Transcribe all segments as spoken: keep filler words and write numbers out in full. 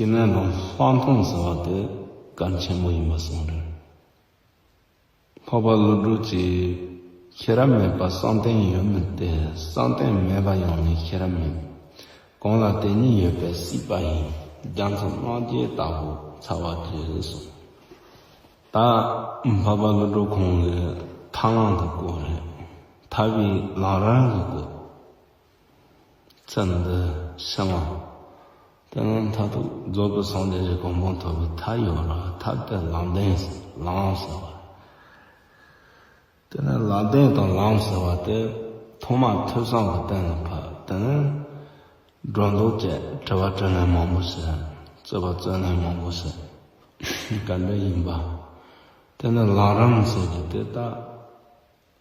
ཡིན་ན་ཡང་ལྷག་མཐོང་ཟེར་བ་དེ་གལ་ཆེན་པོ་ཡིན་པ་གསུངས་རེད། འཕགས་པ་ཀླུ་སྒྲུབ་ཀྱིས་ཤེས་རབ་མེད་པར་བསམ་གཏན་ཡོད་མིན་ཏེ། བསམ་གཏན་མེད་པ་ཡང་ནི་ཤེས་རབ་མེད། གང་ལ་དེ་གཉིས་ཡོད་པའི་སྲིད་པ་ཡིན། རྒྱ་མཚོ་རྣམ་བསྒྱིངས་ལྟ་བུ་ཚ་བ་ཆེ་གསུངས། ད་འཕགས་པ་ཀླུ་སྒྲུབ་ཁོང་གི་ཐར་ལམ་གྱི་སྐོར་རེད། ཐར་པའི་ལམ་རིམ་གྱི་སྐོར། ཚེ་འདི་ཕྱི་མ། དེ་ནས་མཐར་ཐུག་རྫོགས་པའི་སངས་རྒྱས་ཀྱི་གོ་འཕང་ཐོབ་པའི་ཐབས་ཡོད་ར། ཐབས་དེ་ལམ་བདེན་ཟེར། ལམ་ཟེར་བ། དེ་ནས་ལམ་བདེན་དང་ལམ་ཟེར་བ་དེ་ཐོག་མར་ཐོས་བསམ་གྱི་སྟེང་ལ་ཕར། དེ་ནས་སྒྲོ་འདོགས་བཅད། དྲི་བ་དྲིས་ལན་མང་པོ་བྱས། རྩོད་པ་རྩོད་ལན་མང་པོ་བྱས། ག་འདྲ་ཡིན་པ། དེ་ནས་ལམ་རིམ་ཟེར་གྱི་དེ་ད།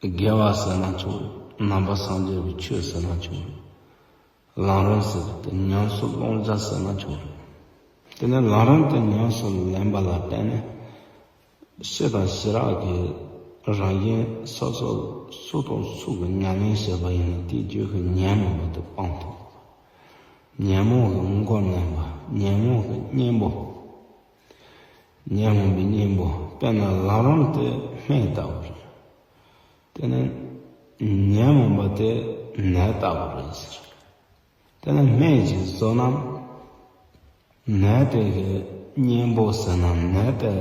དགེ་བ་ཟེར་ན་ཆོག། ནང་པ་སངས་རྒྱས་པའི་ཆོས་ཟེར་ན་ཆོག། ལམ་རིམ་ཟེར་དེ་ཉམས་སུ་བླང་བྱ་ཟེར་ན་ཆོག་རེད། དེ་ནས་ལམ་རིམ་དེ་ཉམས་སུ་ལེན་པ་ལ་བརྟེན་ནས་ཕྱི་དང་ཕྱི་རགས་ཀྱི་རང་བཞིན་སོ་སོ་སུ་དང་སུ་གི་ཉམས་ལེན་བྱས་པ་ཡིན་ན་དེའི་རྒྱུད་ཀྱི་ཉོན་མོངས་པ་དེ་སྤང་ཐུབ། ཉོན་མོངས་ཀྱི་མགོ་མནན་པ། ཉོན་མོངས་ཀྱི་གཉེན་པོ། ཉོན་མོངས་པའི་གཉེན་པོ། དཔེར་ན་ལམ་རིམ་དེ་སྨན་ལྟ་བུ་རེད། དེ་ནས་ཉོན་མོངས་པ་དེ་ནད་ལྟ་བུ་རེད་ཟེར། དེ་ནས་སྨན་ཅིག་ཟོས་ན་ནད་དེ་གི་གཉེན་པོ་ཟེར་ན་ནད་དེ་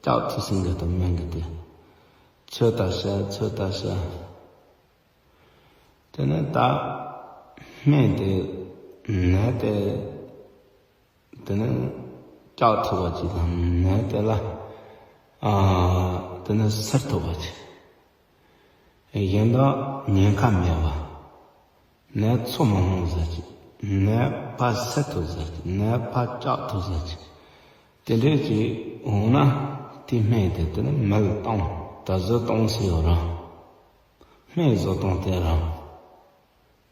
བཅག་ཐུབ་ཟིན་གི་དང་སྨན་གི་དེ། ཚོད་ལྟ་བྱས། ཚོད་ལྟ་བྱས། དེ་ནས་ད་སྨན་དེ་ནད་དེ། དེ་ནས་བཅག་ཐུབ་པ་ཅིག་དང་ནད་དེ་ལ། ཨ། དེ་ནས་སེལ་ཐུབ་པ་ཅིག། གཞན་དག་ཉེན་ཁ་མེད་པ། ནད་འཚོ་མི་རུང་ཟེར་གྱི། ནད་ཕར་སེལ་ཐུབ་ཟེར་གྱི། ནད་ཕར་བཅག་ཐུབ་ཟེར་གྱི། དེ་འདྲས་ཀྱི་འོང་ན་དེ་སྨན་དེ་དེ་ནས་མི་ལ་བཏང་། ད་ཟོས་བཏང་ཟེར་ཡོད་ར། སྨན་ཟོས་བཏང་དེ་ར།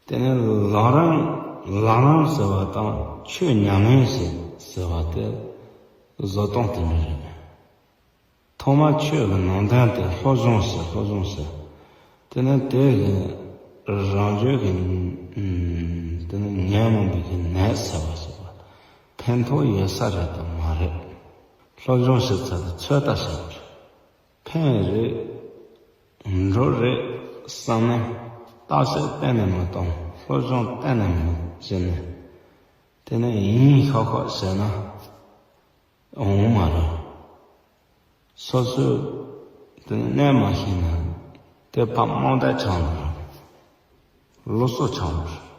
དེ་ནས་ལམ་རིམ། ལམ་རིམ་ཟེར་བ་དང་ཆོས་ཉམས་ལེན་ཟེར་ཟེར་བ་དེ་བཟོ་སྟངས་དེ་འདྲ་རེད། ཐོག་མར་ཆོས་ཀྱི་ནང་དོན་དེ་སློབ་སྦྱོང་བྱེད། སློབ་སྦྱོང་བྱེད། དེ་ནས་དེ་གི་རང་རྒྱུད་ཀྱི། ཨུམ། དེ་ནས་ཉོན་མོངས་པའི་གི་ནད་སེལ་བ་ཟེར་བ། ཕན་ཐོགས་ཡོད་ས་རེད་དང་མ་རེད། སློབ་སྦྱོང་བྱེད་ཚར་དུས་ཚོད་ལྟ་བྱེད་དགོས་རེད། ཕན་རེད། འགྲོ་རེད་བསམ་ནས་བརྟག་དཔྱད་གཏན་ནས་མི་གཏོང་། སློབ་སྦྱོང་གཏན་ནས་མི་བྱེད་ནས། དེ་ནས་ཡིན་ཤོག་ཤོག་བྱས་ན་འོང་མ་རེད། སོ་སོས་དེ་ནས་གནས་མ་ཤེས་ན་དེ་ཕར་རྨོངས་དད་ཆགས་འགྲོ་རེད། ལོག་སོ་ཆགས་འགྲོ་རེད།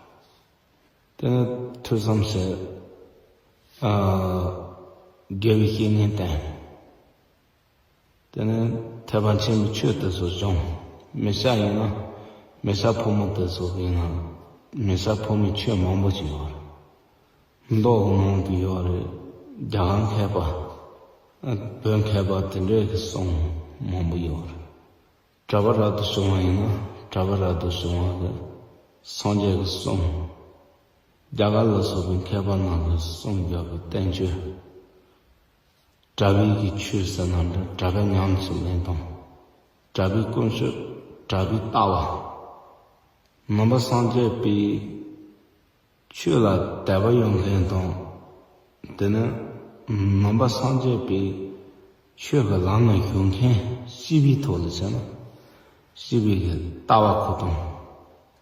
དེ་ནས་ཐོས་བསམ་བྱས། ཨ། དགེ་བའི་བཤེས་གཉེན་བསྟེན། དེ་ནས་ཐེག་པ་ཆེན་པོའི་ཆོས་དེ་ཚོ་སྦྱོང་། མི་སྐྱ་ཡིན་ན། མི་སྐྱ་ཕོ་མོ་དེ་ཚོ་ཡིན་ན། མི་སྐྱ་ཕོ་མོའི་ཆོས་མང་པོ་ཅིག་ཡོད་རེད། མདོ་གི་ནང་དུ་ཡོད་རེད། རྒྱ་གར་མཁས་པ། བོད་མཁས་པ་དེ་འདྲའི་གི་གསུང་མང་པོ་ཡོད་རེད། གྲྭ་པ་རབ་ཏུ་བྱུང་བ་ཡིན་ན་གྲྭ་པ་རབ་ཏུ་བྱུང་བ་གི་སངས་རྒྱས་ཀྱི་གསུང་། རྒྱ་གར་ལ་སོགས་པའི་མཁས་པ་རྣམས་ཀྱི་གསུང་རྒྱབ་པའི་བསྟན་བཅོས། གྲྭ་པའི་གི་ཆོས་ཟེར་ན་འདྲ། གྲྭ་པའི་ཉམས་སུ་ལེན་སྟངས། གྲྭ་པའི་ཀུན་སྤྱོད། གྲྭ་པའི་ལྟ་བ། ནང་པ་སངས་རྒྱས་པའི་ཆོས་ལ་དད་པ་ཡོད་མཁན་དང་། དེ་ནས་ནང་པ་སངས་རྒྱས་པའི་ཆོས་ཀྱི་ལམ་ལ་ཞུགས་མཁན་སྤྱི་པའི་ཐོག་ལ་བྱས་ན། སྤྱི་པའི་གི་ལྟ་བ་ཁོ་ཐང་།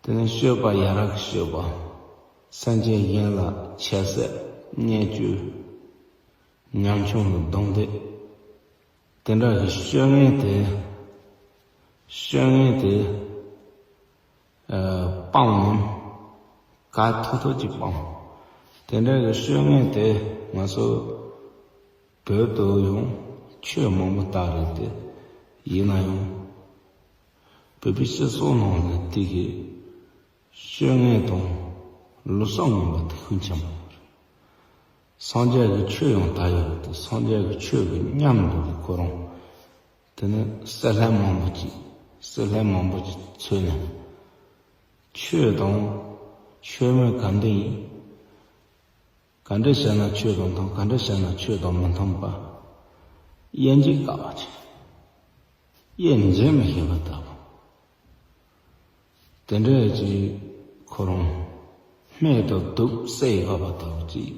དེ་ནས་སྤྱོད་པ་ཡ་རབས་ཀྱི་སྤྱོད་པ། སེམས་ཅན་གཞན་ལ་ཁྱད་བསད། བརྙས་བཅོས། ཉམ་ཆུང་ལ་རྡུང་རྡེག། དེ་འདྲ་གི་སྤྱོད་ངན་དེ། སྤྱོད་ངན་དེ། ཨ། སྤང་ངམ། ག་ཐུབ་ཐུབ་ཅིག་སྤང་། དེ་འདྲ་གི་སྤྱོད་ངན་དེ་ང་ཚོ་བོད་དུ་ཡང་ཆོས་མང་པོ་དར་རེད་དེ། ཡིན་ན་ཡང་བོད་པའི་སྤྱི་ཚོགས་ནང་ལ་དེ་གི་སྤྱོད་ངན་དང་ལུགས་སྲོལ་ངན་པ་དེ་ཤུགས་ཆེན་པོ་རེད། སངས་རྒྱས་ཀྱི་ཆོས་ཡང་དར་ཡོད་རེད་དེ། སངས་རྒྱས་ཀྱི་ཆོས་ཀྱི་ཉམས་འདུག་གི་ཁོ་རང་། དེ་ནས་བསྲེ་ལྷད་མང་པོ་ཅིག། བསྲེ་ལྷད་མང་པོ་ཅིག་འཚོལ་ནས། ཆོས་དང་ཆོས་མིན་ག་འདྲ་ཡིན། ག་འདྲ་བྱས་ན་ཆོས་དང་མཐུན། ག་འདྲ་བྱས་ན་ཆོས་དང་མི་མཐུན་པ། དབྱེ་འབྱེད་དཀའ་བ་ཅིག། དབྱེ་འབྱེད་མི་ཤེས་པ་ལྟ་བུ། དེ་འདྲ་ཅིག་ཁོ་རང་སྨད་དུ་དུག་བསྲེས་ཡོད་པ་ལྟ་བུ་ཅིག།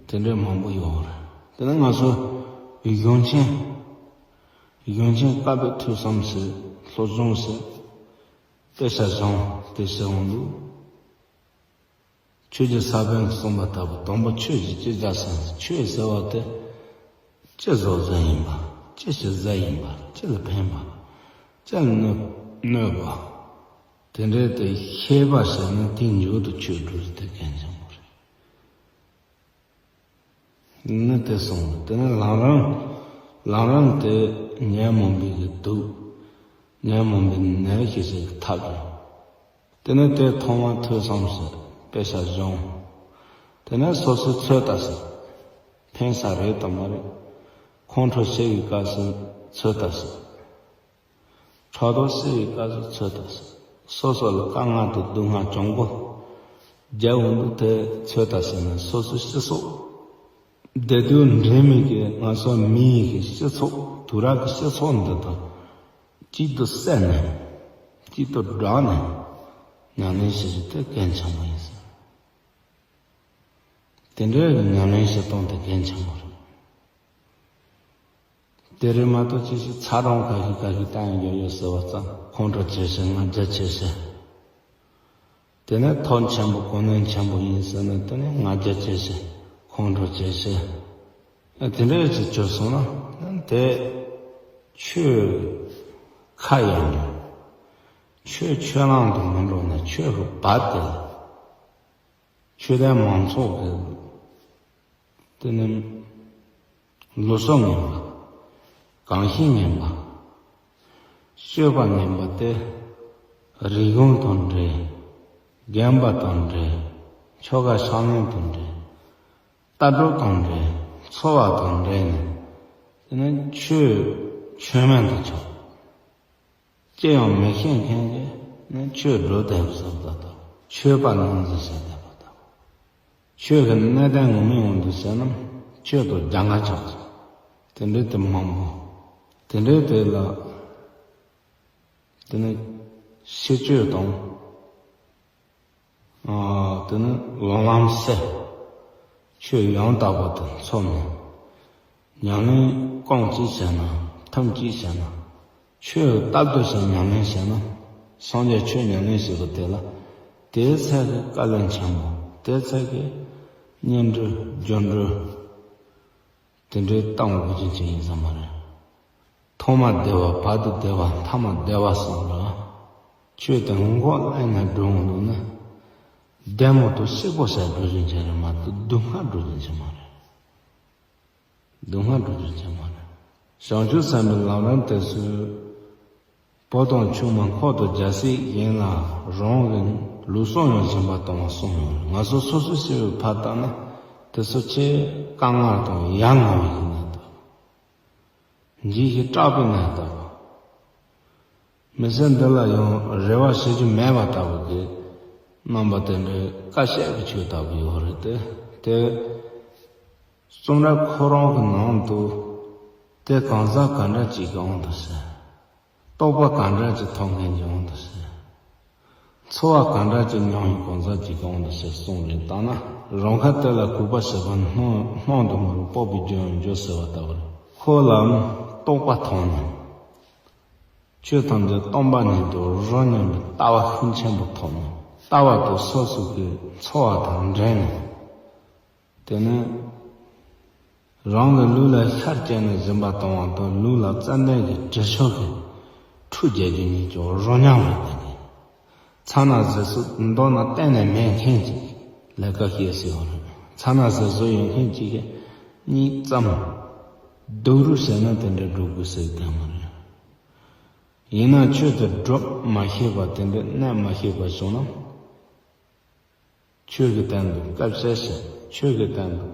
དེ་འདྲའི་མང་པོ་ཡོད་རེད། དེ་ནས་ང་ཚོ་གཞུང་ཆེན། གཞུང་ཆེན་བཀའ་པོད་ཐོས་བསམ་ཟེར། སློབ་སྦྱོང་ཟེར། དཔེ་ཆ་སྦྱོང་དེ་ཟེར་འོང་འདུག་ཆོས་ཀྱི་ས་བོན་གསུངས་པ་ལྟ་བུ། དང་པོ་ཆོས་ཀྱི་ཅི་བྱ་ཟེར། ཆོས་ཟེར་བ་དེ་ཅི་བཟོ་ཟེར་ཡིན་པ། ཅི་བྱེད་ཟེར་ཡིན་པ། ཅི་ལ་ཕན་པ། ཅི་ལ་གནོད་གནོད་པ། དེ་འདྲའི་དེ་ཤེས་པ་ཟེར་ན་དེ་མཇུག་ཏུ་ཆོས་སྒྲུབ་དེ་གལ་ཆེན་པོ་རེད། ནི་དེ་སོང་། དེ་ནས་ལམ་རིམ། ལམ་རིམ་དེ་ཉོན་མོངས་པའི་གི་དུག་ཉོན་མོངས་པའི་ནད་ཞི་བྱེད་ཀྱི་ཐབས་རེད། དེ་ནས་དེ་ཐོག་མར་ཐོས་བསམ་ཟེར། དཔེ་ཆ་སྦྱོང་། དེ་ནས་སོ་སོའི་ཚོད་ལྟ་ཟེར། ཕན་ས་རེད་དམ་མ་རེད། ཁོང་ཁྲོ་ཆེ་བའི་སྐབས་སུ་ཚོད་ལྟ་ཟེར། ཕྲག་དོག་སེལ་བའི་སྐབས་སུ་ཚོད་ལྟ་ཟེར། སོ་སོ་ལ་དཀའ་ངལ་དང་སྡུག་བསྔལ་བྱུང་གོ། རྒྱལ་བོ་འདུག་དེ་ཚོད་ལྟ་ཟེར་ན་སོ་སོའི་སྤྱི་ཚོགས། བདེ་སྡུག་འདྲེས་མའི་གི་ང་ཚོ་མི་ཡི་གི་སྤྱི་ཚོགས། དུས་རབས་ཀྱི་སྤྱི་ཚོགས་འདི་དང་གཅིག་ཏུ་བསྲེས་ནས། གཅིག་ཏུ་སྦྲགས་ནས་ཉམས་ལེན་བྱེད་རྒྱུ་དེ་གལ་ཆེན་པོ་ཡིན་ཟེར། དེ་འདྲའི་ཉམས་ལེན་བྱེད་སྟངས་དེ་གལ་ཆེན་པོ་རེད། དེ་རེད་མ་གཏོགས་ཅི་ཞིག་ཚ་གྲང་ཁ་ཤས་ཁ་ཤས་བཏང་ཡོད་ཡོད་ཟེར་བ་ཙམ། ཁོང་ཁྲོ་ཆེ་ཤས་ང་རྒྱལ་ཆེ་ཤས། དེ་ནས་ཐོབ་ཆེན་པོ་གོ་གནས་ཆེན་པོ་ཡིན་ཟེར་ན་དེ་ནས་ང་རྒྱལ་ཆེ་ཤས། ཁོང་ཁྲོ་ཆེ་ཤས། ཨ་དེ་འདྲ་ཅིག་བྱུང་སོང་ན་དེ་ཆོས་ཁ་ཡང་འགྲོ། ཆོས་ཆོས་ནང་དུ་མི་འགྲོ་ན་ཆོས་ཀྱི་བར་དེ་ལ། ཆོས་ལྡན་མང་ཚོགས་ཀྱི་དེ་ནི་ལུགས་སྲོལ་ངན་པ། གོམས་གཤིས་ངན་པ། སྤྱོད་པ་ངན་པ་དེ་རིག་གཞུང་དང་འབྲེལ། རྒན་པ་དང་འབྲེལ། ཆོ་ག་ཕྱག་ལེན་དང་འབྲེལ། ལྟ་གྲུབ་དང་འབྲེལ། འཚོ་བ་དང་འབྲེལ་ནས་དེ་ནི་ཆོས་ཆོས་མིན་དུ་ཆགས། ཅི་ཡང་མི་ཤེས་མཁན་གྱིས་ནི་ཆོས་སྒྲུབ་བསྡད་པ་བཟོ་ལྟ་དང་། ཆོས་པ་ནང་འཛིན་བྱས་བསྡད་པ་དང་། ཆོས་ཀྱི་གནད་དོན་ངོ་མའི་དབང་དུ་བྱས་ན་ཆོས་དང་རྒྱ་འགལ་ཆགས་སོང་། དེ་འདྲའི་དེ་མང་པོ། དེ་འདྲའི་དེ་ལ་དེ་ནི་ཤེས་སྤྱོད་དང་། ཨ། དེ་ནི་ལམ་ལམ་སེལ། ཆོས་ཡང་དག་པ་དེ་འཚོ་མིན། ཉམས་ལེན་རྐང་གཅིག་བྱས་ན། ཐུན་གཅིག་བྱས་ན། ཆོས་ལྟར་དུ་བྱས་ཉམས་ལེན་བྱས་ན། སངས་རྒྱས་ཆོས་ཉམས་ལེན་བྱེད་པ་དེ་ལ། དེའི་ཚད་ཀྱི་བཀའ་བློན་ཆེན་པོ། དེའི་ཚད་ཀྱི་སྙིང་འདྲེན་སྒྱུ་འདྲེན། དེ་འདྲའི་གཏམ་འོ་ཅན་ཅིག་ཡིན་ས་མ་རེད། ཐོག་མ་བདེ་བ། བར་དུ་བདེ་བ། མཐའ་མ་བདེ་བ་གསུངས་ལ། ཆོས་དེ་མགོ་ལ་ནས་སྒྲུབ་འོང་འདུག་ན། བདེ་མོ་དང་སྐྱིད་པོ་ཟེར་སྒྲུབ་རྒྱུ་ཅིག་རེད་མ་གཏོགས་སྡུག་བསྔལ་སྒྲུབ་རྒྱུ་ཅིག་མ་རེད། སྡུག་བསྔལ་སྒྲུབ་རྒྱུ་ཅིག་མ་རེད། བྱང་ཆུབ་སེམས་དཔའི་ལམ་རིམ་དེ་ཚོའི། བུ་དང་ཆུང་མ་འཁོར་དང་རྒྱལ་སྲས་གཞན་ལ་རང་གི་ལུགས་སྲོལ་ཡང་སྦྱིན་པ་གཏོང་བ་གསུངས་ཡོད་རེད། ང་ཚོ་སོ་སོ་སྐྱེ་བོའི་ཕར་བལྟས་ན་དེ་ཚོ་ཆེས་དཀའ་ངལ་དང་ཡ་ང་བའི་གནས་སྟངས། འཇིགས་ཤིང་སྐྲག་པའི་གནས་ལྟ་བུ། མི་ཚེ་འདི་ལ་ཡང་རེ་བ་བྱེད་རྒྱུ་མེད་པ་ལྟ་བུ་གི་རྣམ་པ་དེ་འདྲའི་བཀའ་བཤད་ཀྱི་ཆོས་ལྟ་བུ་ཡོད་རེད་དེ། དེ་རྩོམ་རབ་ཁོ་རང་གི་ནང་དུ་དེ་གང་ཟག་ག་འདྲ་ཅིག་གི་དབང་དུ་ཟེར། རྟོགས་པ་ག་འདྲ་ཅིག་ཐོབ་མཁན་གྱི་དབང་དུ་ཟེར། འཚོ་བ་ག་འདྲ་ཅིག་མྱོང་བའི་གང་ཟག་ཅིག་གི་དབང་དུ་ཟེར་གསུངས་རེད། ད་ན་རང་ཁ་དེ་ལ་གུས་པ་བྱེད་པ་སྣང་སྣང་དུ་མ་རུང་སྤོབས་པའི་རྒྱུ་ཡང་འགྱུར་ཟེར་བ་ལྟ་བུ་རེད། ཁོ་ལ་རྟོགས་པ་ཐོབ་ནས། ཆོས་ཐམས་ཅད་སྟོང་པ་ཉིད་དུ་རོ་སྙོམས་པའི་ལྟ་བ་ཤུགས་ཆེན་པོ་ཐོབ་ནས། ལྟ་བ་དེ་སོ་སོ་གི་འཚོ་བ་དང་འབྲེལ་ནས། དེ་ནས་རང་གི་ལུས་ལ་ཤར་བསྐྱལ་ནས་སྦྱིན་པ་གཏོང་བ་དང་། ལུས་ལ་ཙན་དན་གྱི་དྲི་མཆོག་གི་ཁྲུས་བརྒྱབ་རྒྱུ་གཉིས་ཀྱང་རོ་མཉམ་རེད། དེ་ནི་ཚ་ན་ཟས་སུ་མདོར་ན་གཏན་ནས་མེད་མཁན་ཅིག་ལས་ཀ་བྱེད་སྲིད་པ་རེད། ཚ་ན་ཟས་སུ་ཡོད་མཁན་ཅིག་གིས་གཉིད་ཙམ་སྡུག་རུས་བྱས་ན་དེ་འདྲ་འགྲོ་དགོས་ཟེར་གི་མ་རེད། ཡིན་ན་ཆོས་དེ་སྒྲུབ་མ་ཤེས་པ། དེ་འདྲ་གནས་མ་ཤེས་པ་བྱུང་ན། ཆོས་ཀྱི་སྟེང་དུ་སྐད་ཆ་བཤད། ཆོས་ཀྱི་སྟེང་དུ་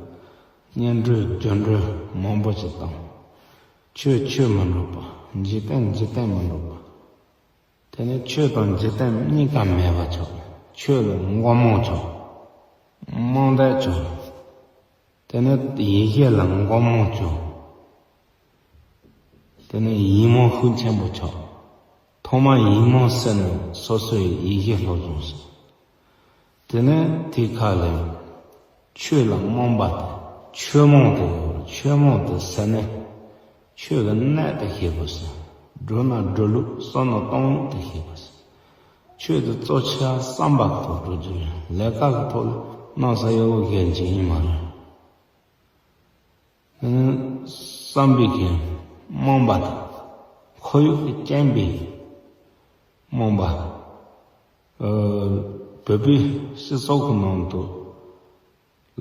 སྙན་སྒྲོན་རྒྱུ་འགྲོས་མང་པོ་ཞིག་བཏང་། ཆོས་ཆོས་མི་འགྲུབ་པ། འཇིག་རྟེན་འཇིག་རྟེན་མི་འགྲུབ་པ། དེ་ནས་ཆོས་དང་འཇིག་རྟེན་གཉིས་ཀ་མེད་པ་ཆགས། ཆོས་ལ་མགོ་རྨོངས་ཆགས། རྨོངས་དད་ཆགས། དེ་ནས་ཡེ་ཤེས་ལ་མགོ་རྨོངས་ཆགས། དེ་ནས་ཡིད་རྨོངས་ཤུགས་ཆེན་པོ་ཆགས། ཐོག་མར་ཡིད་རྨོངས་སེལ་ནས་སོ་སོའི་ཡེ་ཤེས་སློབ་སྦྱོང་བྱེད། དེ་ནས་དེའི་ཁ་ལས་ཆོས་ལ་རྨོངས་པ་དང་ ཆོས་མང་དུ་ཡོད། ཆོས་མང་དུ་ཟེར་ན། ཆོས་ཀྱི་གནད་དུ་ཤེས་དགོས་ཟེར། སྒྲུབ་ན་སྒྲུབ་ལུགས། བསམ་ན་བསམ་ལུགས་དུ་ཤེས་དགོས་ཟེར། ཆོས་དེ་གཙོ་ཆེ་བསམ་པ་གི་ཐོག་སྒྲུབ་རྒྱུ་རེད། ལས་ཀ་གི་ཐོག་ལ་གནམ་ས་ཡོད་པོ་གལ་ཆེ་ཡིན་མ་རེད། བསམ་པའི་གི་རྨོངས་པ་དང་། ཁོར་ཡུག་གི་རྐྱེན་པས་རྨོངས་པ། ཨ། བོད་པའི་སྤྱི་ཚོགས་ཀྱི་ནང་དུ་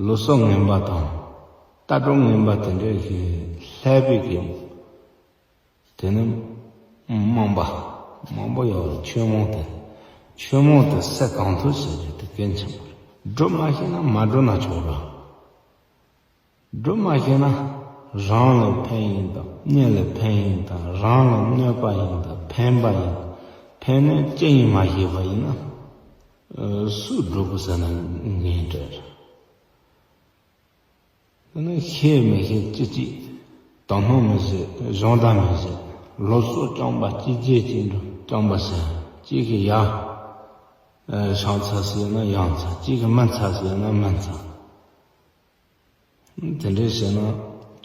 ལུགས་སྲོལ་ངན་པ་དང་། ལྟ་གྲུབ་ངན་པ་དེ་འདྲའི་གི་བསླད་པའི་གི། དེ་ནི་རྨོངས་པ་མང་པོ་ཡོད་རེད། ཆོས་མང་དེ། ཆོས་མང་དེ་སེལ་གང་ཐུབ་བྱེད་རྒྱུ་དེ་གལ་ཆེན་པོ་རེད། སྒྲུབ་མ་ཤེས་ན་མ་སྒྲུབ་ན་ཆོག་ར། སྒྲུབ་མ་ཤེས་ན་རང་ལ་ཕན་ཡིན་དང་། གཉེན་ལ་ཕན་ཡིན་དང་། རང་ལ་གནོད་པ་ཡིན་དང་། ཕན་པ་ཡིན་དང་། ཕན་གནོད་ཅི་ཡིན་མ་ཤེས་པ་ཡིན་ན། ཨ། སུས་སྒྲུབ་དགོས་ཟེར་ན་ངས་འདྲ། དེ་ནི་ཤེས་མི་ཤེས་ཅི་གཅིག། དོ་སྣང་མི་བྱེད། སྦྱོང་བརྡར་མི་བྱེད། ལུགས་སྲོལ་རྐྱང་པ་གཅིག་རྗེས་གཅིག་འགྲོ་རྐྱང་པ་ཟེར། གཅིག་གིས་ཡར། ཨ། ཕྱག་འཚལ་ཟེར་ན་ཡར་འཚལ། གཅིག་གིས་མར་འཚལ་ཟེར་ན་མར་འཚལ། དེ་འདྲའི་བྱས་ན་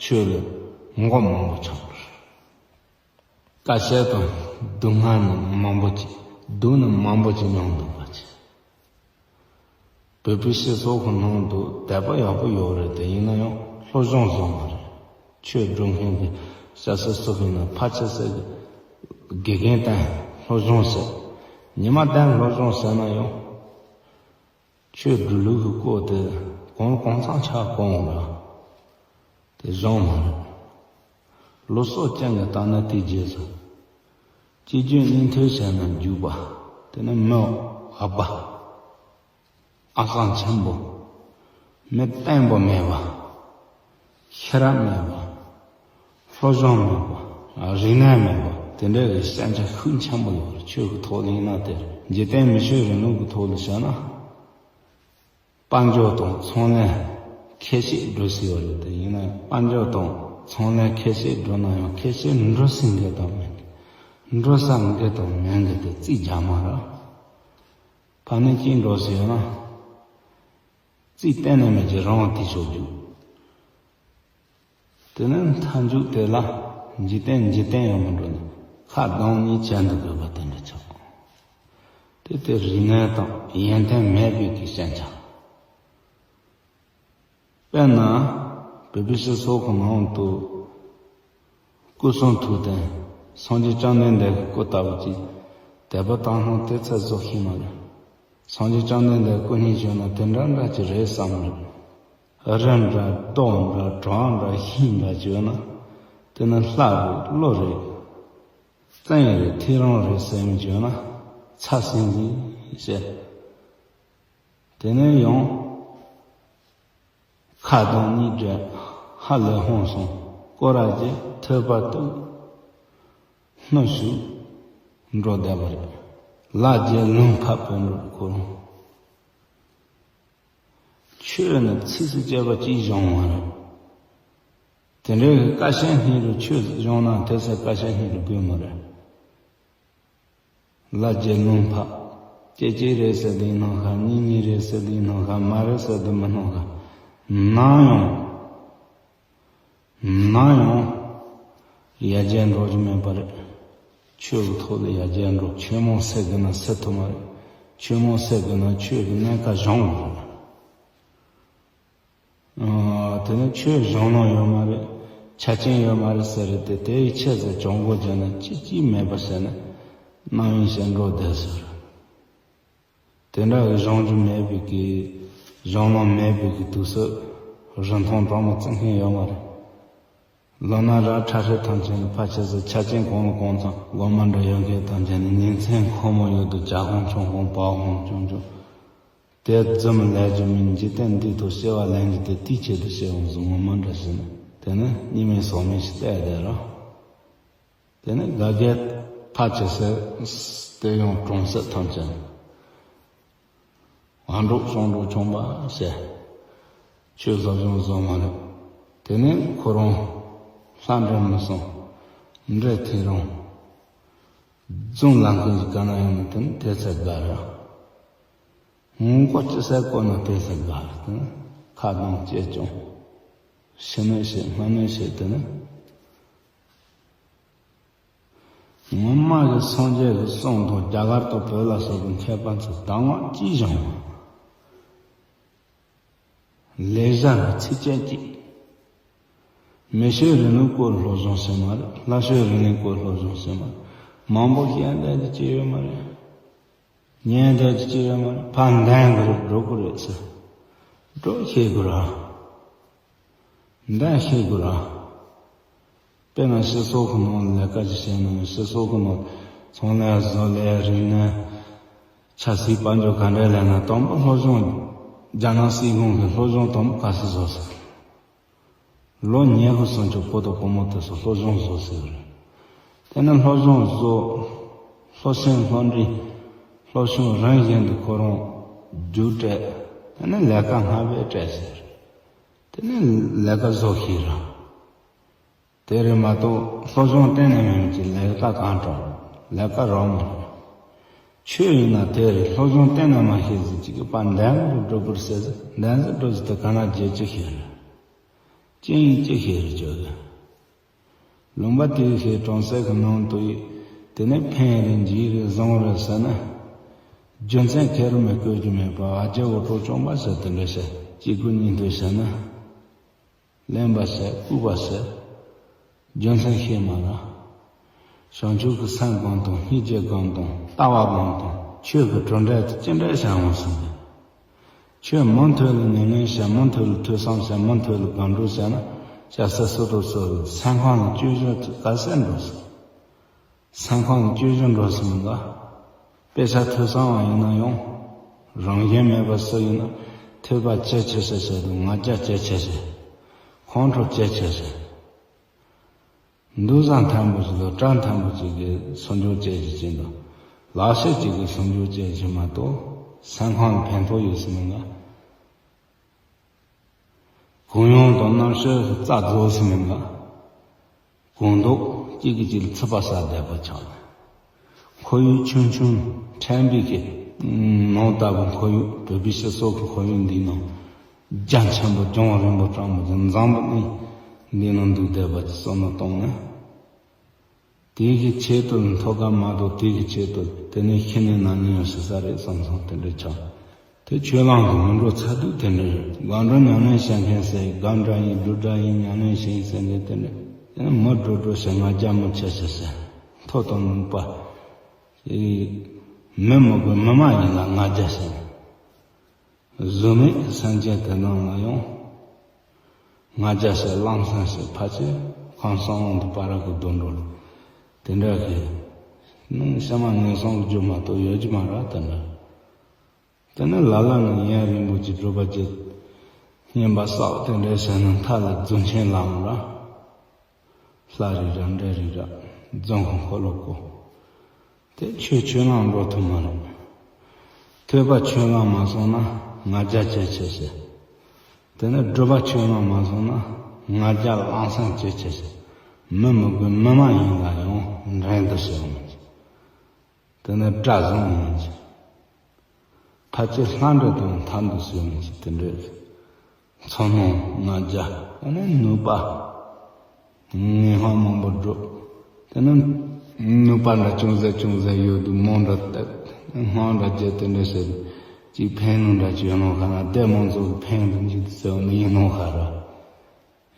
ཆོས་ལ་མགོ་མང་པོ་ཆགས་པ་རེད། དཀའ་སྤྱད་དང་སྡུག་བསྔལ་ནི་མང་པོ་ཅིག། སྡུག་ནི་མང་པོ་ཅིག་མྱོང་འདུག་པ་ཅིག། བོད་པའི་སྤྱི་ཚོགས་ཀྱི་ནང་དུ་དད་པ་ཡག་པོ་ཡོད་རེད། དེ་ཡིན་ན་ཡང་སློབ་སྦྱོང་བཟོ་མ་རེད། ཆོས་སྒྲུབ་མཁན་གྱི་སྐྱ་སེར་སུ་ཡིན་ན་ཕལ་ཆེར་ཟེར་གི། དགེ་རྒན་བསྟེན། སློབ་སྦྱོང་བྱེད། ཉི་མ་བསྟེན། སློབ་སྦྱོང་བྱས་ན་ཡང་། ཆོས་སྒྲུབ་ལུགས་ཀྱི་སྐོར་དེ་གང་གང་འཚམ་ཆ་གང་ལ་དེ་སྦྱོང་མ་རེད། ལུགས་སྲོལ་ཅན་གྱི་ལྟ་ན་དེ་རྗེས་སུ། སྤྱི་རྒྱུ་གཉིས་མཐུན་བྱས་ན་རྒྱུག་པ། དེ་ནི་མི་ཨ་པ། ཨ་སང་ཆེན་པོ། མི་བརྟན་པོ་མེད་པ། ཤེས་རབ་མེད་པ། སློབ་སྦྱོང་མེད་པ། རིག་གནས་མེད་པ། དེ་འདྲ་གི་སྐད་ཆ་ཤུགས་ཆེན་པོ་ཡོད་རེད། ཆོས་ཀྱི་ཐོག་ནས་ཡིན་ན། དེར་འཇིག་རྟེན་མི་ཆོས་རིང་ལུགས་ཀྱི་ཐོག་ལ་བཤད་ན། དཔལ་འབྱོར་དང་ཚོང་ལས་ཁེ་ཆེ་འགྲོ་སྲིད་པ་རེད། དེ་ཡིན་ན་དཔལ་འབྱོར་དང་ཚོང་ལས་ཁེ་ཆེ་འགྲོ་ན་ཡང་། ཁེ་ཆེ་འགྲོ་སྲིད་མཁན་དང་མེད་མཁན། འགྲོ་ས་མཁན་དང་མེད་མཁན་དེ་རྩིས་རྒྱག་མ་ར། ཕ་ནི་གཅིག་འགྲོ་ཟེར་ན། རྩིས་གཏན་ནས་མེད་ཀྱི་རང་དེ་ཆོག་རྒྱུ། དེ་ནས་མཐའ་མཇུག་དེ་ལ་འཇིག་རྟེན་འཇིག་རྟེན་ཡང་མི་འགྲོ་ནས། ཁ་གདངས་གཉིས་བྱས་འདུག་དགོས་པ་དེ་འདྲ་ཆགས། དེ་དེ་རིག་གནས་དང་ཡོན་ཏན་མེད་པའི་གི་ཞན་ཆ། དཔེར་ན། བོད་པའི་སྤྱི་ཚོགས་ཀྱི་ནང་དུ། སྐུ་གསུང་ཐུགས་ལྡན། སངས་རྒྱས་བཅོམ་ལྡན་འདས་ཀྱི་སྐུ་ལྟ་བུ་ཅིག་དད་པ་དག་སྣང་དེ་ཚོ་བཟོ་ཤེས་མ་རེད། སངས་རྒྱས་བཅོམ་ལྡན་འདས་སྐུ་བརྙན་བྱུང་ན་དེ་འདྲ་འདྲ་ཅིག་རེད་བསམ་རེད། རི་འདྲ་རྡོ་འདྲ་བྲག་འདྲ་ཤིང་འདྲ་ཅིག་ཡོད་ན། དེ་ནི་ལྷ་རེད། ཀླུ་རེད། བཙན་རེད། ཐེའུ་རང་རེད་ཟེར་མི་ཅིག་ཡོད་ན། ཚ་སེང་གེ་ཟེར། དེ་ནས་ཡང་། ཁ་གདངས་གཉིས་བགྲད། ཧ་ལས་ཧང་སང་། སྐོར་ར་བྱེད། ཐོད་པ་གཏུགས། སྣུམ་བྱུགས། འགྲོ་བསྡད་པ་རེད། ལ་རྒྱལ་ལུང་ཕབ་པའི་འགྲོ་ཁོ་རང་། ཆོས་ནི་ཚིགས་སུ་བཅད་པ་གཅིག་སྦྱོང་བ་རེད། དེ་འདྲའི་དཀའ་ཤན་སྙིང་རུ་ཆོས་སྦྱོང་ན་དེ་ཚོ་དཀའ་ཤན་སྙིང་རུ་དགོས་མ་རེད། ལ་རྒྱལ་ལུང་ཕབ། ཅེ་ཅེ་རེད་ཟེར་དུས་སྣང་ཤ། གཉིས་གཉིས་རེད་ཟེར་དུས་སྣང་ཤ། མ་རེད་ཟེར་དུས་མི་སྣང་ཤ། ནམ་ཡང་། ནམ་ཡང་། ཡར་རྒྱས་འགྲོ་རྒྱུ་མེད་པ་རེད། ཆོས་ཀྱི་ཐོག་ལ་ཡར་རྒྱས་འགྲོ། ཆོས་མང་སེལ་དགོས་ན་སེལ་ཐུབ་མ་རེད། ཆོས་མང་སེལ་དགོས་ན་ཆོས་ཀྱི་གནད་ཀ་སྦྱང་དགོས་རེད། ཨ། དེ་ནི་ཆོས་སྦྱང་གནང་ཡོད་མ་རེད། ཆ་རྐྱེན་ཡོད་མ་རེད་ཟེར་རེད་དེ། དེ་ཡི་ཆེད་ཟེར་བྱུང་དགོས་བྱས་ན་ཅི་ཅི་མེད་པ་ཟེར་ན། རྣམ་གཡེང་བྱས་འགྲོ་བསྡད་ཟེར། དེ་འདྲ་གི་སྦྱང་རྒྱུ་མེད་པའི་གི། སྦྱང་གནང་མེད་པའི་གི་དུས་སུ་རིན་ཐང་གྲངས་མ་བརྩི་མཁན་ཡོད་མ་རེད། ལོ་ན་ར་ཁྲ་ཧྲི་ཐམས་ཅད་ནི་ཕལ་ཆེར་ཟེར་ཆ་རྐྱེན་གང་ལ་གང་འཚམ་དགོས་མ་འདྲ་ཡོད་མཁན་ཐམས་ཅད་ནི་ཉིན་མཚན་ཁོ་མོ་ཡོད་དུ་བྱ་གང་བྱུང་གང་བ་གང་བྱུང་བྱུང་། དེ་རྫུན་ལས་རྒྱུ་མིན། འཇིག་རྟེན་འདིའི་ཐོག་སྐྱེ་བ་ལེན་རྒྱུ་དེ་དེའི་ཆེད་དུ་སྐྱེ་འོང་ཟེར་ངོ་མ་འདྲ་ཞིག་ནི། དེ་ནི་གཉིས་མེད་ཟག་མེད་ཞིག་བལྟས་བསྡད་རོགས། དེ་ནི་དགའ་སྐྱིད་ཕལ་ཆེར་ཟེར། དེ་ཡང་གྲོང་གསེབ་ཐམས་ཅད་ནི། ཨ་འབྲོག་ཞང་འབྲོག་ཆུང་པ་ཟེར། ཆོས་སློབ་སྦྱོང་བཟོ་མ་རེད། དེ་ནས་ཁོ་རང་ལྷ་འདྲེ་མི་སྲུན། འདྲེ་ཐེའུ་རང་། རྫུན་ལབ་མཁན་ཞིག་ག་ན་ཡོང་ན་དེ་ནི་དེ་ཚེ་དགའ་ར། མགོ་ཅི་ཟེར་བསྐོར་ན་དེ་ཚེ་དགའ་ར། དེ་ནི་ཁ་གདངས་ཅེ་སྐྱོང་། ཕྱི་སྣོད་བཤད། སྔ་སྣོད་བཤད། དེ་ནི་སྔོན་མ་གི་སངས་རྒྱས་ཀྱི་གསུང་དང་རྒྱ་གར་དང་བོད་ལ་སོགས་པའི་མཁས་པ་ཚོས་གདམས་ངག་ཅི་བྱུང་བ། ལེགས་སྦྱར་གྱི་ཚིགས་བཅད་གཅིག་མི་ཆོས་རིང་ལུགས་སྐོར་སློབ་སྦྱོང་བྱས་མ་རེད། སླ་ཆོས་རིང་ལུགས་སྐོར་སློབ་སྦྱོང་བྱས་མ་རེད། མང་པོ་བཤད་བསྡད་རྒྱུ་ཅི་ཡོད་མ་རེད། ཉན་བསྡད་རྒྱུ་ཅི་ཡོད་མ་རེད། ཕར་འདོན་དགོས་རེད། འགྲོ་དགོས་རེད་ཟེར། འགྲོ་ཤེས་དགོས་ར། འདོན་ཤེས་དགོས་ར། དཔེར་ན་སྤྱི་ཚོགས་ཀྱི་ནང་ལས་ཀ་ཅིག་བྱས་ན། སྤྱི་ཚོགས་ཀྱི་ནང་ཚོང་ལས་བཟོ་ལས་རིག་གནས་ཆབ་སྲིད་དཔལ་འབྱོར་ག་འདྲ་ལས་ན། དང་པོ་སློབ་སྦྱོང་། རྒྱ་ནག་སྲིད་གཞུང་གིས་སློབ་སྦྱོང་དང་པོ་ག་ཚོད་བཟོ་ཟེར། ལོ་ཉི་ཤུ་སུམ་ཅུ་ཕོ་དང་བུ་མོ་དེ་ཚོ་སློབ་སྦྱོང་བཟོ་ཟེར་རེད། དེ་ནས་སློབ་སྦྱོང་བཟོ། སློབ་ཚན་སློབ་འབྲིང་། སློབ་སྦྱོང་རང་བཞིན་དུ་ཁོ་རང་རྒྱུགས་སྤྲད། དེ་ནས་ལས་ཀ་སྔ་བས་སྤྲད་ཟེར། དེ་ནས་ལས་ཀ་བཟོ་ཤེས་ར། དེ་རེད་མ་གཏོགས་སློབ་སྦྱོང་གཏན་ནས་མེད་མཁན་གྱི་ལས་ཀ་གང་དྲག་ལས་ཀ་རག་མ་རེད། ཆོས་ཡིན་ན་དེ་རེད། སློབ་སྦྱོང་གཏན་ནས་མ་ཤེས་ཟིག་ཅིག་གི་པར་འདོན་རུ་འགྲོ་དགོས་ཟེར་ཟིག་འདོན་ཟིག་འགྲོ་ཟིག་དེ་ག་ན་བརྗེད་ཅི་ཤེས་རེད། ཅི་ཡིན་ཅི་ཤེས་རེད་ཅོ་གི། ལུང་པ་དེའི་ཤེས་གྲོང་གསེབ་ཀྱི་ནང་དུ་ཡིན། དེ་ནས་ཕན་རེད་འཇིགས་རེད་བཟང་རེད་ཟེར་ན། རྒྱུ་མཚན་ཁེར་མི་བཀོད་རྒྱུ་མེད་པ། ཨ་ཅེ་འུ་ཁྲོ་ཅོང་པ་ཟེར་དེ་འདྲ་བཤད། གཅིག་པུ་གཉིས་འདོད་བཤད་ན། གླེན་པ་ཟེར། ལྐུགས་པ་ཟེར། རྒྱུ་མཚན་ཤེས་མ་ར། བྱང་ཆུབ་ཀྱི་སེམས་གང་དང་། སྙིང་རྗེ་གང་དང་། ལྟ་བ་གང་དང་། ཆོས་ཀྱི་གྲུབ་འབྲས་དེ་ཅི་འདྲ་བྱུང་བ་ཟེར་ན། ཁྱོད་མུ་མཐུད་ལ་ཉམས་ལེན་བྱས། མུ་མཐུད་ལ་ཐོས་བསམ་བྱས། མུ་མཐུད་ལ་སྒོམ་སྒྲུབ་བྱས་ན། སྐྱ་སེར་སུ་འགྲོ་སོ། སེམས་ཁམས་ལ་སྐྱོན་བརྗོད་ག་ཚད་འགྲོ་སོ། སེམས་ཁམས་ལ་སྐྱོན་བརྗོད་འགྲོ་སོང་ག་དཔེ་ཆ་ཐོས་བསམ་བ་ཡིན་ན་ཡང་། རང་བཞིན་མེད་པ་སུ་ཡིན་ན། ཐོས་པ་ཇེ་ཆེ་ཆེ་བྱས་དང་། ང་རྒྱལ་ཇེ་ཆེ་ཆེ། ཁོང་ཁྲོ་ཇེ་ཆེ་ཆེ། འདུག་བཟང་མཐོན་པོ་ཞིག་དང་། གྲལ་མཐོན་པོ་ཅིག་གི་སུམ་ཅུ་ཇེ་ཆེ་ཕྱིན་དང་། ལག་ཤེས་ཅིག་གི་སུམ་ཅུ་ཇེ་ཆེ་མ་གཏོགས། སེམས་ཁམས་ལ་ཕན་ཐོགས་ཡོད་སྲིད་མིན་ག་གུ་ཡངས་དང་རྣམ་དཔྱོད་ཀྱི་རྩ་རྫོགས་སྲིད་མིན་ག་གུ་མདོག་གཅིག་གིས་གཅིག་ལ་ཚིག་པ་ཟ་བསྡད་པ་ཆགས། ཁོར་ཡུག་ཆུང་ཆུང་ཕྲན་བུ་གི་ནང་ལྟ་བུ་ཁོར་ཡུག་བོད་པའི་སྤྱི་ཚོགས་ཀྱི་ཁོར་ཡུག་འདིའི་ནང་རྒྱ་ཆེན་པོ་རྒྱང་རིང་པོ་སྤྲང་པོ་ཅིག་འཛམ་བུ་གླིང་འདིའི་ནང་འདུག་བསྡད་པ་ཅིག་བསམ་བློ་གཏོང་ན། དེ་གི་ཆེད་དུ་མཐོ་ག་མ་གཏོགས། དེ་གི་ཆེད་དུ་དེ་ནས་ཤི་ནས་ན་ནིང་ཡང་ཤི་ས་རེད་བསམ་སོང་། དེ་འདྲ་ཆགས། དེ་ཆོས་ལམ་དུ་མི་འགྲོ་ཚར་དུས་དེ་འདྲ་རེད། སྒོམ་སྒྲུབ་ཉམས་ལེན་བྱེད་མཁན་ཟེར། སྒོམ་འདྲ་ཡིན་སྒྲུབ་འདྲ་ཡིན་ཉམས་ལེན་བྱེད་ཡིན་ཟེར་མཁན་དེ་འདྲ། དེ་ནི་མི་སྒྲོ་སྒྲོ་ཟེར། ང་རྒྱལ་མི་ཆེ་ཆེ་ཟེར། མཐོ་དང་ནུས་པ། མི་མི་དགོས་མི་མ་ཡིན་ལ་ང་རྒྱལ་ཟེར། གཟུགས་མེད་ཀྱི་སེམས་ཅན་དེ་རྣམས་ལ་ཡང་ང་རྒྱལ་ཟེར། ལམ་སེང་ཟེར། ཕལ་ཆེར་ཁམས་གསུམ་དབང་དུ་བར་གྱི་སྡུག་འགྲོ་ལ་དེ་འདྲ་གི། ནང་ཤ་མ་ངན་སོང་གི་རྒྱུ་མ་གཏོགས་ཡོད་རྒྱུ་མ་རེད། དེ་འདྲ། དེ་ནས་ལ་ལ་ནི་ཡུན་རིང་པོ་ཅིག་སྒྲུབ་པ་བྱེད། བསྙེན་པ་བསགས། དེ་འདྲ་བྱས་ན་མཐའ་ལ་རྫུ་འཕྲུལ་ལམ་ར། ལྷ་རིགས་ར་འདྲེ་རིགས་ར། རྫུན་ཁོང་འཁོར་ལོ་བསྐོར། དེ་ཆོས་ཆོས་ལམ་འགྲོ་ཐུབ་མ་རེད། ཐོས་པ་ཆོས་ལམ་མ་སོང་ན་ང་རྒྱལ་ཇེ་ཆེ་ཆེ། དེ་ནས་སྒྲུབ་པ་ཆོས་ལམ་མ་སོང་ན་ང་རྒྱལ་ལམ་སེང་ཇེ་ཆེ་ཆེ། མི་མི་དགོས་མི་མ་ཡིན་ལ་ཡང་འགྲན་དུ་བྱེད་འོང་། དེ་ནས་དགྲ་བཟུང་ཡིན་གྱི། ཕལ་ཆེར་ལྷ་འདྲེ་དང་མཐའ་འདུ་སོང་ཡིན་གྱི། དེ་འདྲས་ཚོར་སྣང་ང་རྒྱལ། དེ་ནས་ནུས་པ། ངན་སྔགས་མང་པོ་སྒྲུབ། དེ་ནས་ནུས་པ་འདྲ་ཅུང་ཟད་ཅུང་ཟད་ཡོད་དུས་མོ་འདྲ་བཏབ། སྔགས་འདྲ་བརྒྱབ། དེ་འདྲས་བྱས་ཅིག་ཕན་ནུས་འདྲ་ཅིག་ཡོད་ནོ་ག་ན། སྡེ་མང་ཚོགས་ཀྱི་ཕན་དུ་འཇུག་ཏུ་ཟེར་བ་མི་ཡིན་ནོ་ག་ར།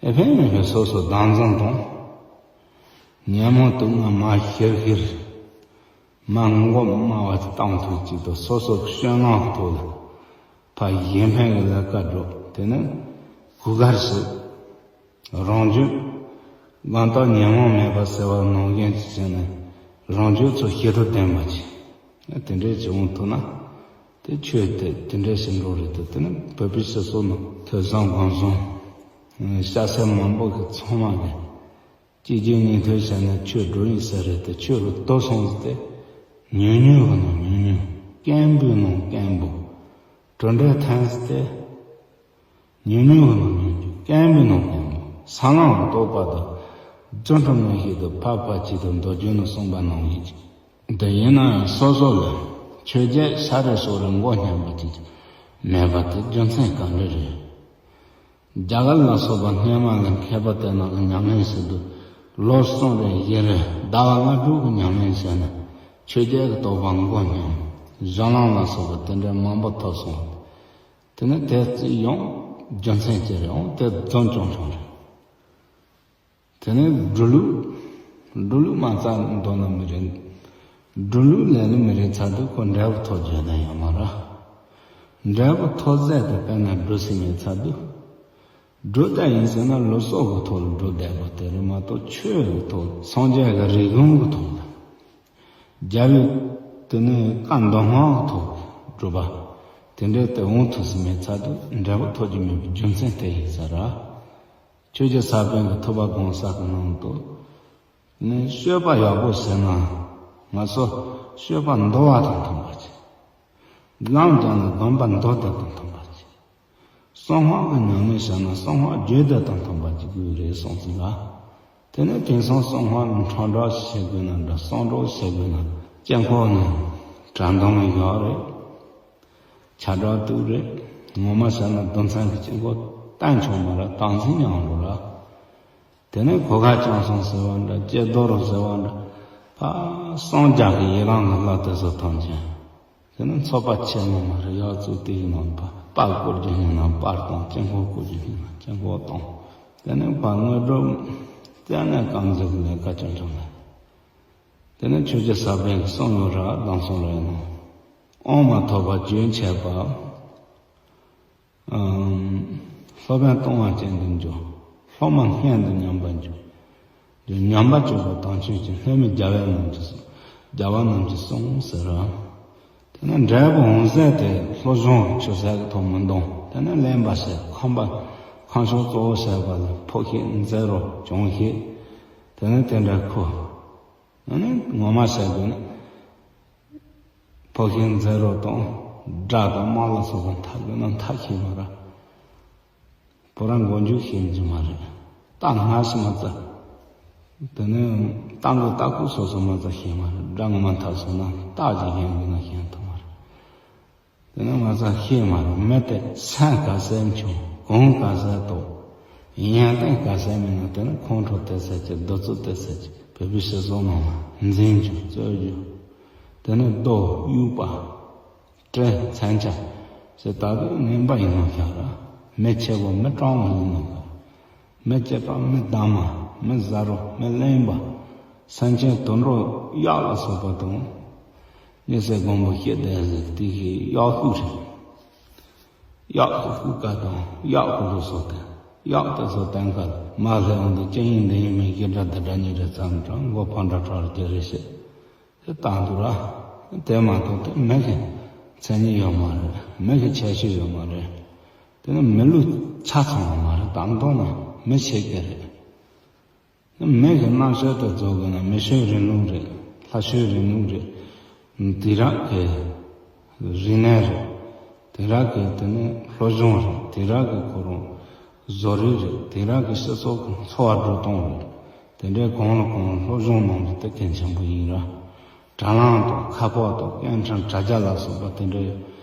ཨེ་ཕན་མི་ཕན་སོ་སོ་བདག་འཛིན་དང་། ཉོན་མོངས་དུག་ལྔ་མར་ཤིར་ཤིར། མར་མགོ་དམའ་བ་ཅིག་བཏང་ཐུབ་ཅིག་དང་། སོ་སོ་གི་སྤྱོད་ལམ་ཐོག་ལ་ཕར་གཞན་ཕན་གྱི་ལས་ཀ་སྒྲུབ། དེ་ནས་གུས་བཀུར་བྱེད། རང་རྒྱུད་གང་ལྟར་ཉོན་མོངས་མེད་པ་ཟེར་བ་ནང་བཞིན་ཅིག་བྱས་ནས། རང་རྒྱུད་ཚོ་ཞི་དུལ་ལྡན་པ་ཅིག་དེ་འདྲས་ཅིག་འོང་ཐུབ་ན། དེ་ཆོས་དེ་དེ་འདྲས་ཞིག་འགྲོ་རེད་དོ། དེ་ནི་བོད་པའི་སྤྱི་ཚོགས་ནང་ཐོས་བསམ་སྒོམ་གསུམ། སྐྱ་སེར་མང་པོ་གི་ཚང་མ་གི་གཅིག་རྗེས་གཉིས་མཐུད་བྱས་ན་ཆོས་འགྲོ་ཡིན་ས་རེད་དེ། ཆོས་ལ་དོ་སོང་ཟེར་ཏེ། ཉུང་ཉུང་གི་ནང་ཉུང་ཉུང་། སྐད་འབོད་ནང་སྐད་འབོད། གྲུབ་འབྲས་ཐོན་ཟེར་ཏེ། ཉུང་ཉུང་གི་ནང་ཉུང་ཉུང་། སྐད་འབོད་ནང་སྐད་འབོད། ས་ལམ་རྟོགས་པ་དང་། རྫུ་འཕྲུལ་མངོན་ཤེས་དང་། འཕགས་པ་སྤྱི་དང་། མདོ་རྒྱུད་ནས་གསུངས་པ་ནང་བཞིན་ཅིག་དེ་ཡིན་ན་ཡང་སོ་སོ་ལ་ཆོས་བརྒྱད་ཤ་རུས་གསུམ་རེ་མགོ་བསྙེན་པ་ཅིག་མེད་པ་དེ་རྒྱུ་མཚན་ག་འདྲ་རེད། རྒྱ་གར་ལ་སོགས་པ་སྔས་མ་ལ་མཁས་པ་དེ་རྣམས་ཀྱི་ཉམས་ལེན་བྱེད་དུས། ལོ་གསུམ་རེ་བཞི་རེ་ཟླ་བ་ལྔ་དྲུག་གི་ཉམས་ལེན་བྱས་ནས། ཆོས་བརྒྱད་ཀྱི་རྟོགས་པ་མགོ་སྙོམས། གཞུང་ལམ་ལ་སོགས་པ་དེ་འདྲའི་མང་པོ་ཐོབ་སོང་། དེ་ནས་དེ་ཡང་རྒྱུ་མཚན་ཅི་རེད། འོང་དེ་རྫུན་ཅུང་ཆུང་རེད། དེ་ནས་འགྲོ་ལུགས། འགྲོ་ལུགས་མ་རྩ་འདོད་ན་མི་རིགས། འགྲོ་ལུགས་ལས་ལུགས་མི་རིགས་ཚར་དུས་ཁོ་འབྲས་བུ་ཐོབ་རྒྱུ་ནི་ཡོད་མ་རེད། འབྲས་བུ་ཐོབ་ཟད་དེ་དཔེར་ན་འགྲོ་སྲིད་མེད་ཚར་དུས། འགྲོ་བསྡད་ཡིན་ཟེར་ན་ལུགས་སྲོལ་གྱི་ཐོག་ལ་འགྲོ་བསྡད་པ་དེ་རེད་མ་གཏོགས། ཆོས་ཀྱི་ཐོག་སངས་རྒྱས་ཀྱི་རིགས་ལམ་གྱི་ཐོག་ལ། རྒྱལ་བའི་དེ་ནས་བཀའ་མདོ་སྔགས་ཀྱི་ཐོག་སྒྲུབ་པ། དེ་འདྲའི་དེ་འོང་ཐུབ་ས་མེད་ཚར་དུས་འབྲས་བུ་ཐོབ་རྒྱུ་མེད་པའི་རྒྱུ་མཚན་དེ་ཡིན་ས་རེད། ཆོས་རྗེ་ས་པཎ་གྱི་ཐུབ་པ་དགོངས་གསལ་གྱི་ནང་དུ། ནི་སྤྱོད་པ་ཡག་པོ་བྱས་ན། ང་ཚོ་སྤྱོད་པ་འདུལ་བ་དང་མཐུན་པ་བྱེད། ལམ་སྦྱངས་ན་སྡོམ་པ་འདུལ་བ་དང་མཐུན་པ་བྱེད། གསང་སྔགས་ཀྱི་ཉམས་ལེན་བྱས་ན་གསང་སྔགས་རྒྱུད་སྡེ་དང་མཐུན་པ་ཅིག་དགོས་རེད་གསུངས་ཟིན་ལ། དེ་ནས་དེང་སང་གསང་སྔགས་ལ་འཕྲོ་འདྲ་བྱེད་དགོས་ན་འདྲ། གསང་སྒྲོག་བྱེད་དགོས་ན། དཀྱིལ་འཁོར་ནས་དྲ་འདོམས་ཡག་རེད། ཆ་འདྲ་དུ་རེད། ངོ་མ་བྱས་ན་རྡུལ་ཚོན་གྱི་དཀྱིལ་འཁོར་བསྟན་ཆོག་མ་རེད། སྟངས་འཛིན་ཡང་རུ་ར། དེ་ནས་གོ་ཁ་བཅངས་སོང་ཟེར་བ་འདྲ། ཀྱེ་རྡོ་རུ་ཟེར་བ་འདྲ། ཕ་སངས་རྒྱས་ཀྱི་ཡི་རང་གི་ལྷ་དེ་ཚོ་ཐམས་ཅད། དེ་ནས་ཚོགས་པ་ཆེན་མོ་མ་རེད། ཡག་བཙུགས་དེ་ཡིན་ནམ། ཕ་པར་བསྐོར་རྒྱུ་ཡིན་ན་པར་དང་། དཀྱིལ་འཁོར་བསྐོར་རྒྱུ་ཡིན་ན་དཀྱིལ་འཁོར་དང་། དེ་ནས་ཕ་དངོས་གྲུབ་རྩད་ནས་གང་ཟིག་ལས་ཀ་ཅང་ཅང་ལས། དེ་ནས་ཆོས་རྗེ་ས་པཎ་གྱི་གསུང་ཡོད་ར་གདམས་གསུང་ར་ཡིན་ནོ། དབང་མ་ཐོབ་པ་རྒྱུན་ཆད་པ། ཨམ། སློབ་དཔོན་ལྟུང་བ་ཅན་དུ་འགྱུར། སློབ་མ་སྔོན་དུ་ཉམས་པར་འགྱུར། ཉམས་པ་གཅོད་པ་དམ་ཆོས་ཅན། སློབ་མའི་རྒྱལ་བ་རྣམས་ཀྱིས་གསུངས། རྒྱལ་བ་རྣམས་ཀྱིས་གསུངས་ཟེར་ར། དེ་ནས་འབྲས་བུ་འོང་ཟད་དེ་སློབ་སྦྱོང་ཆུད་ཟད་ཀྱི་ཐོག་མི་འདོང་། དེ་ནས་གླེན་པ་བྱས། ཁམས་པ་ཁམས་ཕྱོགས་གཙོ་བོ་བྱས་པ་ལ་ཕོག་ཤེས། མཛེ་རོ་གྱོན་ཤེས། དེ་ནས་དེ་འདྲ་ཁུ། ཨ་ནི་ངོ་མ་བཤད་དགོས་ན། ཕོག་ཤིང་མཛེ་རོ་དང་། དགྲ་དང་དམག་ལ་སོགས་པ་འཐབ་དགོས་ན་འཐབ་ཤེས་མ་རེད། བུ་ར་མགོ་མཇུག་ཤེས་རྒྱུ་མ་རེད། རྟ་སྔ་ཕྱི་མ་རྩ། དེ་ནས་རྟ་མགོ་རྟ་ཁུག་སོ་སོ་མ་རྩ་ཤེས་མ་རེད། དགྲ་ངོ་མ་འཐབ་སོང་ན་རྟ་ཅིག་ཤེས་དགོས་ན་ཤེས་ཐུབ་མ་རེད། དེ་ནས་མ་རྩ་ཤེས་མ་རེད། མི་དེ་སེམས་ག་ཚད་འཆུང་། གོང་ག་ཚད་དོག། ཡོན་ཏན་ག་ཚད་མེད་ན། དེ་ནས་ཁོང་ཁྲོ་དེ་ཚད་ཀྱི། གདུག་རྩུབ་དེ་ཚད་ཀྱི། བོད་པའི་སྤྱི་ཚོགས་ནང་ལ་འཛིན་རྒྱུ་རྩོད་རྒྱུ། དེ་ནས་རྡོ་དབྱུག་པ། གྲི་མཚོན་ཆ་ཟེར། ད་དུང་ངན་པ་ཡིན་ནོ་ཤག་ར། མི་ཆེ་བོ་མི་དྲང་བོ་ཡིན་ནོ་ཤག། མི་སྐྱེས་པ། མི་གདམས་པ། མི་བཟའ་རོ། མི་གླེན་པ། སེམས་ཅན་དུད་འགྲོ་གཡག་ལ་སོགས་པ་དང་། ཉི་ཟེར་སྒམ་པོ་ཤེས་ལྡན་ཟེར་དེ་ཤེས་གཡག་ཤུགས་རེད། གཡག་གི་ཤུགས་ཀ་དང་གཡག་གི་ལུགས་སྲོལ་དང་། གཡག་དེ་ཚོ་དང་ག་མ་ལྷའི་དབང་དུ་ཅི་ཡིན་འདི་ཡིན་མིན་གྱི་སྒྲ་འདི་སྒྲ་ཉིད་རེ་ཙམ་དྲང་མགོ་འཕང་འདྲ་གྲགས་རྒྱ་རེ་བཤད། དེ་བཏང་འདུག་ར། དེ་མ་གཏོགས་དེ་མི་གི་མཚན་ཉིད་ཡོད་མ་རེད། མི་གི་ཁྱད་ཆོས་ཡོད་མ་རེད། དེ་ནི་མི་ལུགས་ཆ་ཚང་བ་མ་རེད། དང་ཐོག་ན་མི་ཆེ་གི་རེད། མི་གི་རྣམ་དཔྱོད་དེ་རྫོགས་དགོས་ན་མི་ཆོས་རིང་ལུགས་རེད། ལྷ་ཆོས་རིང་ལུགས་རེད། དེང་རབས་ཀྱི་རིག་གནས་རེད། དེང་རབས་ཀྱི་དེ་ནི་སློབ་སྦྱོང་རེད། དེང་རབས་ཀྱི་ཁོ་རང་བཟོ་རིག་རེད། དེང་རབས་ཀྱི་སྤྱི་ཚོགས་ཀྱི་འཚོ་བ་འགྲོ་སྟངས་རེད། དེ་འདྲའི་གང་ལ་གང་སློབ་སྦྱོང་གནང་རྒྱུ་དེ་གལ་ཆེན་པོ་ཡིན་ར། དྲ་ལམ་དང་ཁ་པར་དང་སྐད་འཕྲིན་དྲ་རྒྱ་ལ་སོགས་པ་དེ་འདྲའི་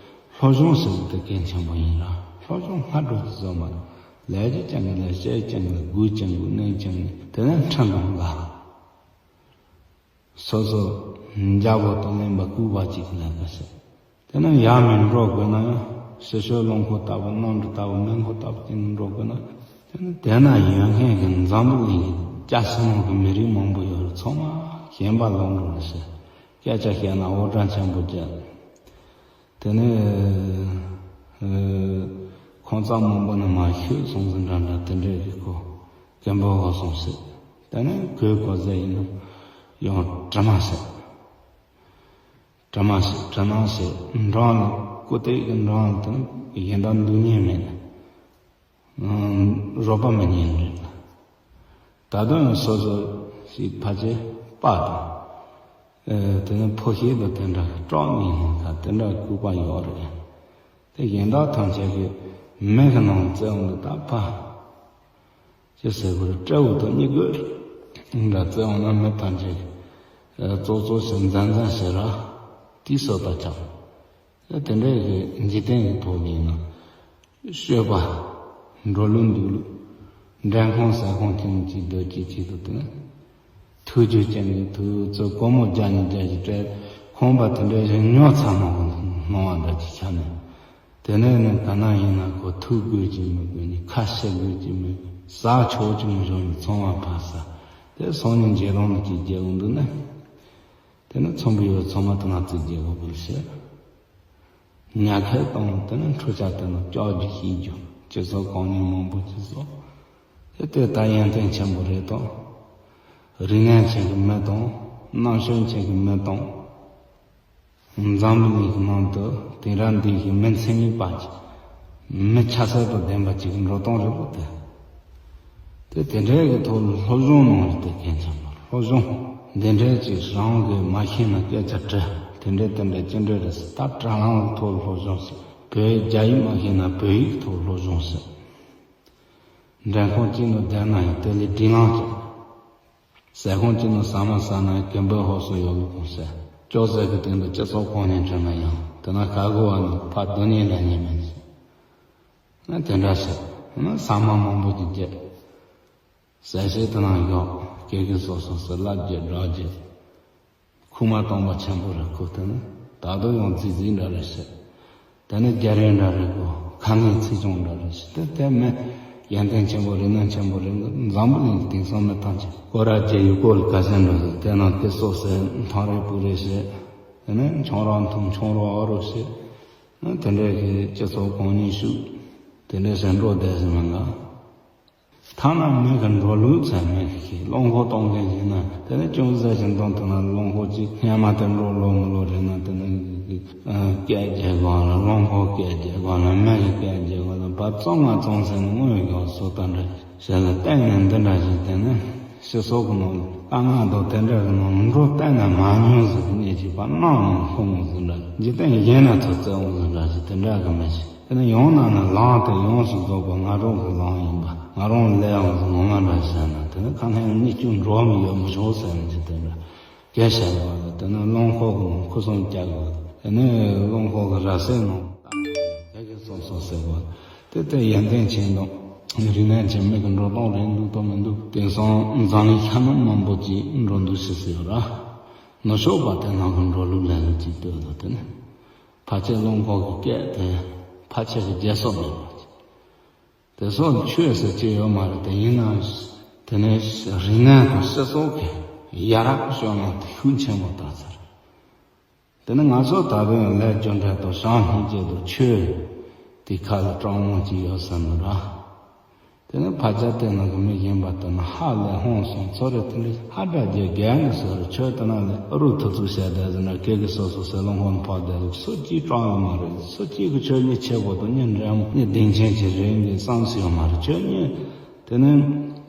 སློབ་སྦྱོང་ཟེར་རྒྱུ་དེ་གལ་ཆེན་པོ་ཡིན་ར། སློབ་སྦྱོང་སྔ་དྲོ་དེ་ཚོ་མ་རེད། ལས་ཀྱི་རྐྱེན་གྱིས་ལས། བྱས་རྐྱེན་གྱིས་ལས། དགོས་རྐྱེན་གྱིས་གནས་རྐྱེན་གྱིས། དེ་ནས་ཁྲིམས་དང་འགལ། སོ་སོ་འཇའ་བོ་དང་ལེན་པ་ལྐུགས་པ་ཅིག་ལེན་པ་ཟེར། དེ་ནས་ཡར་མར་འགྲོ་དགོས་ན་ཡང་ཕྱི་ཕྱོགས་རླངས་འཁོར་ལྟ་བུ། གནམ་གྲུ་ལྟ་བུ། མེ་འཁོར་ལྟ་བུ་ཅིག་འགྲོ་དགོས་ན། དེ་ནས་དེ་ན་ཡོད་མཁན་གྱི་འཛམ་བུ་གླིང་གི་རྒྱ་ཆེ་ནང་གི་མི་རིགས་མང་པོ་ཡོད་རེད། ཚང་མ་ཞེན་པ་ལངས་འགྲོ་རེད་ཟེར། སྐད་ཆ་བཤད་ན་འུར་སྒྲ་ཆེན་པོ་རྒྱག་དེ་ནས་ཁོང་ཚང་མང་པོ་ནས་མ་ཤོད་སོང་ཟིན་འདྲ་འདྲ་དེ་འདྲའི་རིགས་ཁོ་སྐད་འབོད་འོག་སོང་ཟེར། དེ་ནས་གོས་གོ་ཟེར་ཡིན་ནམ་ཡང་དྲི་མ་ཟེར། དྲི་མ་ཟེར། དྲི་མ་ཟེར། འགྲམ་ལ་ཀུ་ཏིག་གི་འགྲམ་ལ་དེ་ནས་གཞན་དག་འདུག་ཉེན་མེད། རོགས་པ་མི་ཉན་རེད། ད་དུང་སོ་སོ་ཞིག་ཕལ་ཆེར་པ་དང་། ཨེ། དེ་ནས་ཕོ་ཤེད་དང་དེ་འདྲ་སྐྲག་ནས་ཡིན་ཁ་དེ་འདྲ་ལྐུགས་པ་ཡོད་རེད། དེ་གཞན་དག་ཐམས་ཅད་ཀྱིས་མི་གི་ནང་བཙལ་འོང་དུས་ད་ཕ་ཅི་ཟེར་དགོས་རེད། སྤྲེའུ་དང་སྨྱུ་གུ་འདྲ་བཙལ་འོང་ན་མི་ཐམས་ཅད་ཀྱིས་ཨེ། ཙོག་ཙོག་ཟེར་འཛན་འཛན་ཟེར་ར་དེའི་བཟོ་ལྟ་ཆགས། དེ་འདྲའི་གི་འཇིག་རྟེན་གྱི་ཐོག་ནས་ཡིན་ན་སྤྱོད་པ། འགྲོ་ལུགས་འདུག་ལུགས། འདྲེན་ཁང་ཟས་ཁང་ཐེངས་གཅིག་སྡོད་ཀྱི་ཆེད་དུ་དེ་ནས། ཐུགས་རྒྱུད་ཅན་གྱི་ཐུགས་ཚོད་སྒོར་མོ་བརྒྱ་ཉིས་བརྒྱ་ཞིག་སྤྲད། ཁང་པ་དེ་འདྲ་ཞིག་ཉོ་ཚར་མ་གོ་སྣང་བ་འདྲ་ཅིག་ཆགས་ནས། དེ་ནས་ནི་ག་ན་ཡིན་ན་ཁོ་ཐུག་དགོས་ཀྱི་མི་དགོས་ནི་ཁ་བཤད་དགོས་ཀྱི་མི་དགོས་ཟ་ཆོག་ཀྱི་མི་ཆོག་ནི་ཚང་མ་ཕར་ཟ། དེ་སང་ཉིན་རྗེས་ལོང་ནི་ཅིག་རྒྱག་འོང་འདུག་ན། དེ་ནི་ཚོང་པའི་ཡོད་ཚང་མ་དེ་ན་རྩིས་རྒྱག་དགོས་པར་བཤད། ཉལ་ཁ་དང་དེ་ནི་འཕྲུལ་ཆས་དེ་ནི་ལྕགས་ཀྱི་ཤེས་རྒྱུ་སྤྱི་ཚོགས་གང་ཉིད་མང་པོ་ཅིག་སོགས། དེ་ལྟ་ཡོན་ཏན་ཆེན་པོ་རེད་དང་། རིག་གནས་ཆེན་གྱི་མི་དང་། རྣམ་དཔྱོད་ཆེན་གྱི་མི་དང་། འཛམ་བུ་གླིང་གི་ནང་དུ་དེང་རབས་འདི་གི་མི་མཚན་ཉིད་པ་ཅིག་མི་ཆ་ཚད་དང་ལྡན་པ་ཅིག་གི་འགྲོ་སྟངས་རེད་པོ་དེ། དེ་དེ་འདྲའི་གི་ཐོག་ལ་སློབ་སྦྱོང་གནང་རྒྱུ་དེ་གལ་ཆེན་པོ་རེད། སློབ་སྦྱོང་འདི་འདྲའི་ཅིག་རང་གི་མ་ཤེས་ན་སྐད་ཆ་དྲི། དེ་འདྲའི་དེ་འདྲའི་ཅི་འདྲའི་རེད་ཟེར། ད་དྲ་ལམ་གི་ཐོག་ལ་སློབ་སྦྱོང་ཟེར། བོད་ཡིག་རྒྱ་ཡིག་མ་ཤེས་ན་བོད་ཡིག་གི་ཐོག་ལ་སློབ་སྦྱོང་ཟེར། འགྲེམས་ཁང་གཅིག་ནང་བསྡད་ན་ཡང་དེ་ལས་སྒྲིག་ལམ་གཅིག་ཟས་ཁང་གཅིག་ནང་ཟ་མ་ཟ་ན་ཀེམ་པོ་ཧོ་སོ་ཡོད་ལུགས་གོང་ཟེར། ཅོག་ཙེ་གི་སྟེང་དུ་སྤྱི་ཚོགས་གང་ཉིད་བྲིས་ན་ཡང་དེ་ན་ག་གོ་བ་ནི་ཕ་དོན་ཉིད་ལ་ཉེ་མིན་ཟེར། ན་དེ་འདྲ་ཟེར། ན་ཟ་མ་མང་པོ་ཅིག་བརྒྱབ། ཟས་བཤད་དེ་ན་ཡོག་སྐད་ཀྱི་སོ་སོ་ཟེར་ལབ་བརྒྱབ་སྒྲ་བརྒྱབ། ཁུག་མ་སྟོང་པ་ཆེན་པོ་རེད་ཁུག་དེ་ནི། ད་དུང་ཡང་རྫིག་རྫིག་འདྲ་རེད་ཟེར། དེ་ནི་རྒྱ་རིགས་འདྲ་རེད་གོ། ཁ་ངན་ཚིག་ཆུང་འདྲ་རེད་ཟེར། དེ་དེ་མི་ཡོན་ཏན་ཆེན་པོ་རིག་གནས་ཆེན་པོ་རེད། འཛམ་བུ་གླིང་གི་དེང་སང་མི་ཐམས་ཅད་ཀོ་ར་རྒྱལ་ཡུལ་ཀོ་ལི་ག་ཟེར་འདྲ་ཟེར། དེ་ན་དེ་སོགས་ཟེར་ཐང་རེད་པུ་རེད་ཟེར། དེ་ནི་ཆང་རག་འཐུང་ཆང་རག་ཨ་རོ་ཟེར། དེ་འདྲའི་གི་སྤྱི་ཚོགས་གང་ཉིད་ཞུགས། དེ་འདྲའི་ཟེར་འགྲོ་བསྡད་ཟེར་མ་ང་། ཐ་ན་མི་གི་འགྲོ་ལུགས་ཚད་མི་གི་ཤེས། རླངས་འཁོར་གཏོང་མཁན་ཡིན་ན་དེ་ནི་ཅུང་ཟད་ཞིག་འདོན་ཐུབ་ན། རླངས་འཁོར་གཅིག་སྔོན་མ་དེ་འགྲོ་ལོ་མི་ལོ་རེད་ན་དེ་ནི་སྐད་རྒྱག་དགོས་ལ། རླངས་འཁོར་སྐད་རྒྱག་དགོས་ལ། མི་གི་སྐད་རྒྱག་དགོས་ལ། བ་བཙོང་ང་བཙོང་ཟེར་ནས་དངོས་ཡོད་སོ་ལྟ་འདྲ་ཞིག་ལ་བརྟེན་ནས་འདི་འདྲ་ཞིག་དེ་ནི་སྤྱི་ཚོགས་ཀྱི་ནང་དཀའ་ངལ་དང་དེ་འདྲ་གི་ནང་འགྲོ་བསྟན་ན་མ་མྱོང་ཟེར་གི་གནས་ཀྱི་བར་སྣང་ནང་ལྷུང་ཟེར་འདྲ། འཇིག་རྟེན་གཞན་ན་ཚོ་བཙལ་འོང་ཟེར་འདྲ་ཞིག་དེ་འདྲ་གི་མི་ཞིག་དེ་ནི་ཡང་ན་ནི་ལམ་དེ་ཡོངས་སུ་རྫོགས་པ་ང་རང་གི་ལམ་ཡིན་པ། ང་རང་ལས་ཡོངས་སུ་ངོ་མ་འདྲ་བྱས་ན་དེ་ནི་ཁ་ལྷན་གཉིས་ཀྱང་འགྲོ་མི་ཡོད་མི་ཆོག་ཟེར་ནས་དེ་འདྲ་གལ་བཤད་དགོས་ལ། དེ་ནི་རླངས་འཁོར་གྱི་ནང་ཁུ་སིམ་རྒྱག་དགོས། དེ་ནི་རླངས་འཁོར་གྱི་ར་སའི་ནང་ག་གེ་སོང་སོང་ཟེར་དགོས། དེ་ལྟར་ཡོན་ཏན་ཅན་དང་རིག་གནས་ཅན་མི་གི་འགྲོ་སྟངས་རེད་འདུག་དང་མི་འདུག་དེང་སང་འཛམ་གླིང་ཤ་ནག་མང་པོ་ཅིག་འགྲོ་འདུག་ཞེས་ཟེར་ཡོད་ར། ནུབ་ཕྱོགས་པ་དེ་ནང་གི་འགྲོ་ལུགས་ལས་ལུགས་ཅིག་ལྟོས་ལ། དེ་ནི། ཕལ་ཆེར་རླངས་འཁོར་གྱི་སྐད་དེ་ཕལ་ཆེར་གྱི་རྒྱལ་སོགས་མེད་པ། དེ་སོགས་ཆོས་ཟེར་གྱི་ཡོད་མ་རེད། དེ་ཡིན་ན་དེ་ནས་རིག་གནས་དང་སྤྱི་ཚོགས་ཀྱི་ཡ་རབས་ཤོག་ལངས་དེ་ཤུགས་ཆེན་པོ་བཏང་ཚར། དེ་ནི་ང་ཚོ་ད་དུང་ཡང་ལས་རྒྱུ་འབྲས་དང་བྱམས་སྙིང་རྗེ་དང་ཆོས་དེ་ཁ་ལ་དྲང་མོ་ཅིག་ཡོད་བསམ་ནི་ར། དེ་ནི་ཕ་ཇ་དེ་ནང་གི་མི་གཞན་པ་དེ་ནི་ཧ་ལས་ཧོན་སོང་ཚོ་རེ་དེ་འདྲ་ཧ་དྲག་རྒྱལ་རྒྱལ་ནི་ཟེར་རེ། ཆོས་དེ་ནང་ལས་ཨ་རུ་ཐུ་ཚུ་བཤད་བསྡད་ཟེར་ན་སྐད་ཀྱི་སོ་སོ་ཟེར་རླངས་འཁོར་ཕོག་བསྡད་ལུགས་སུ་གཅིག་སྤྲང་ཡོད་མ་རེད། སུ་གཅིག་གི་ཆོས་ཉིད་ཆེ་བོ་དང་ཉིད་འདྲ་མོ་ཉིད་གདེང་ཆེན་ཆེ་རེད་འདི་བསམ་སྲིད་ཡོད་མ་རེད། ཆོས་ཉིད་དེ་ནི་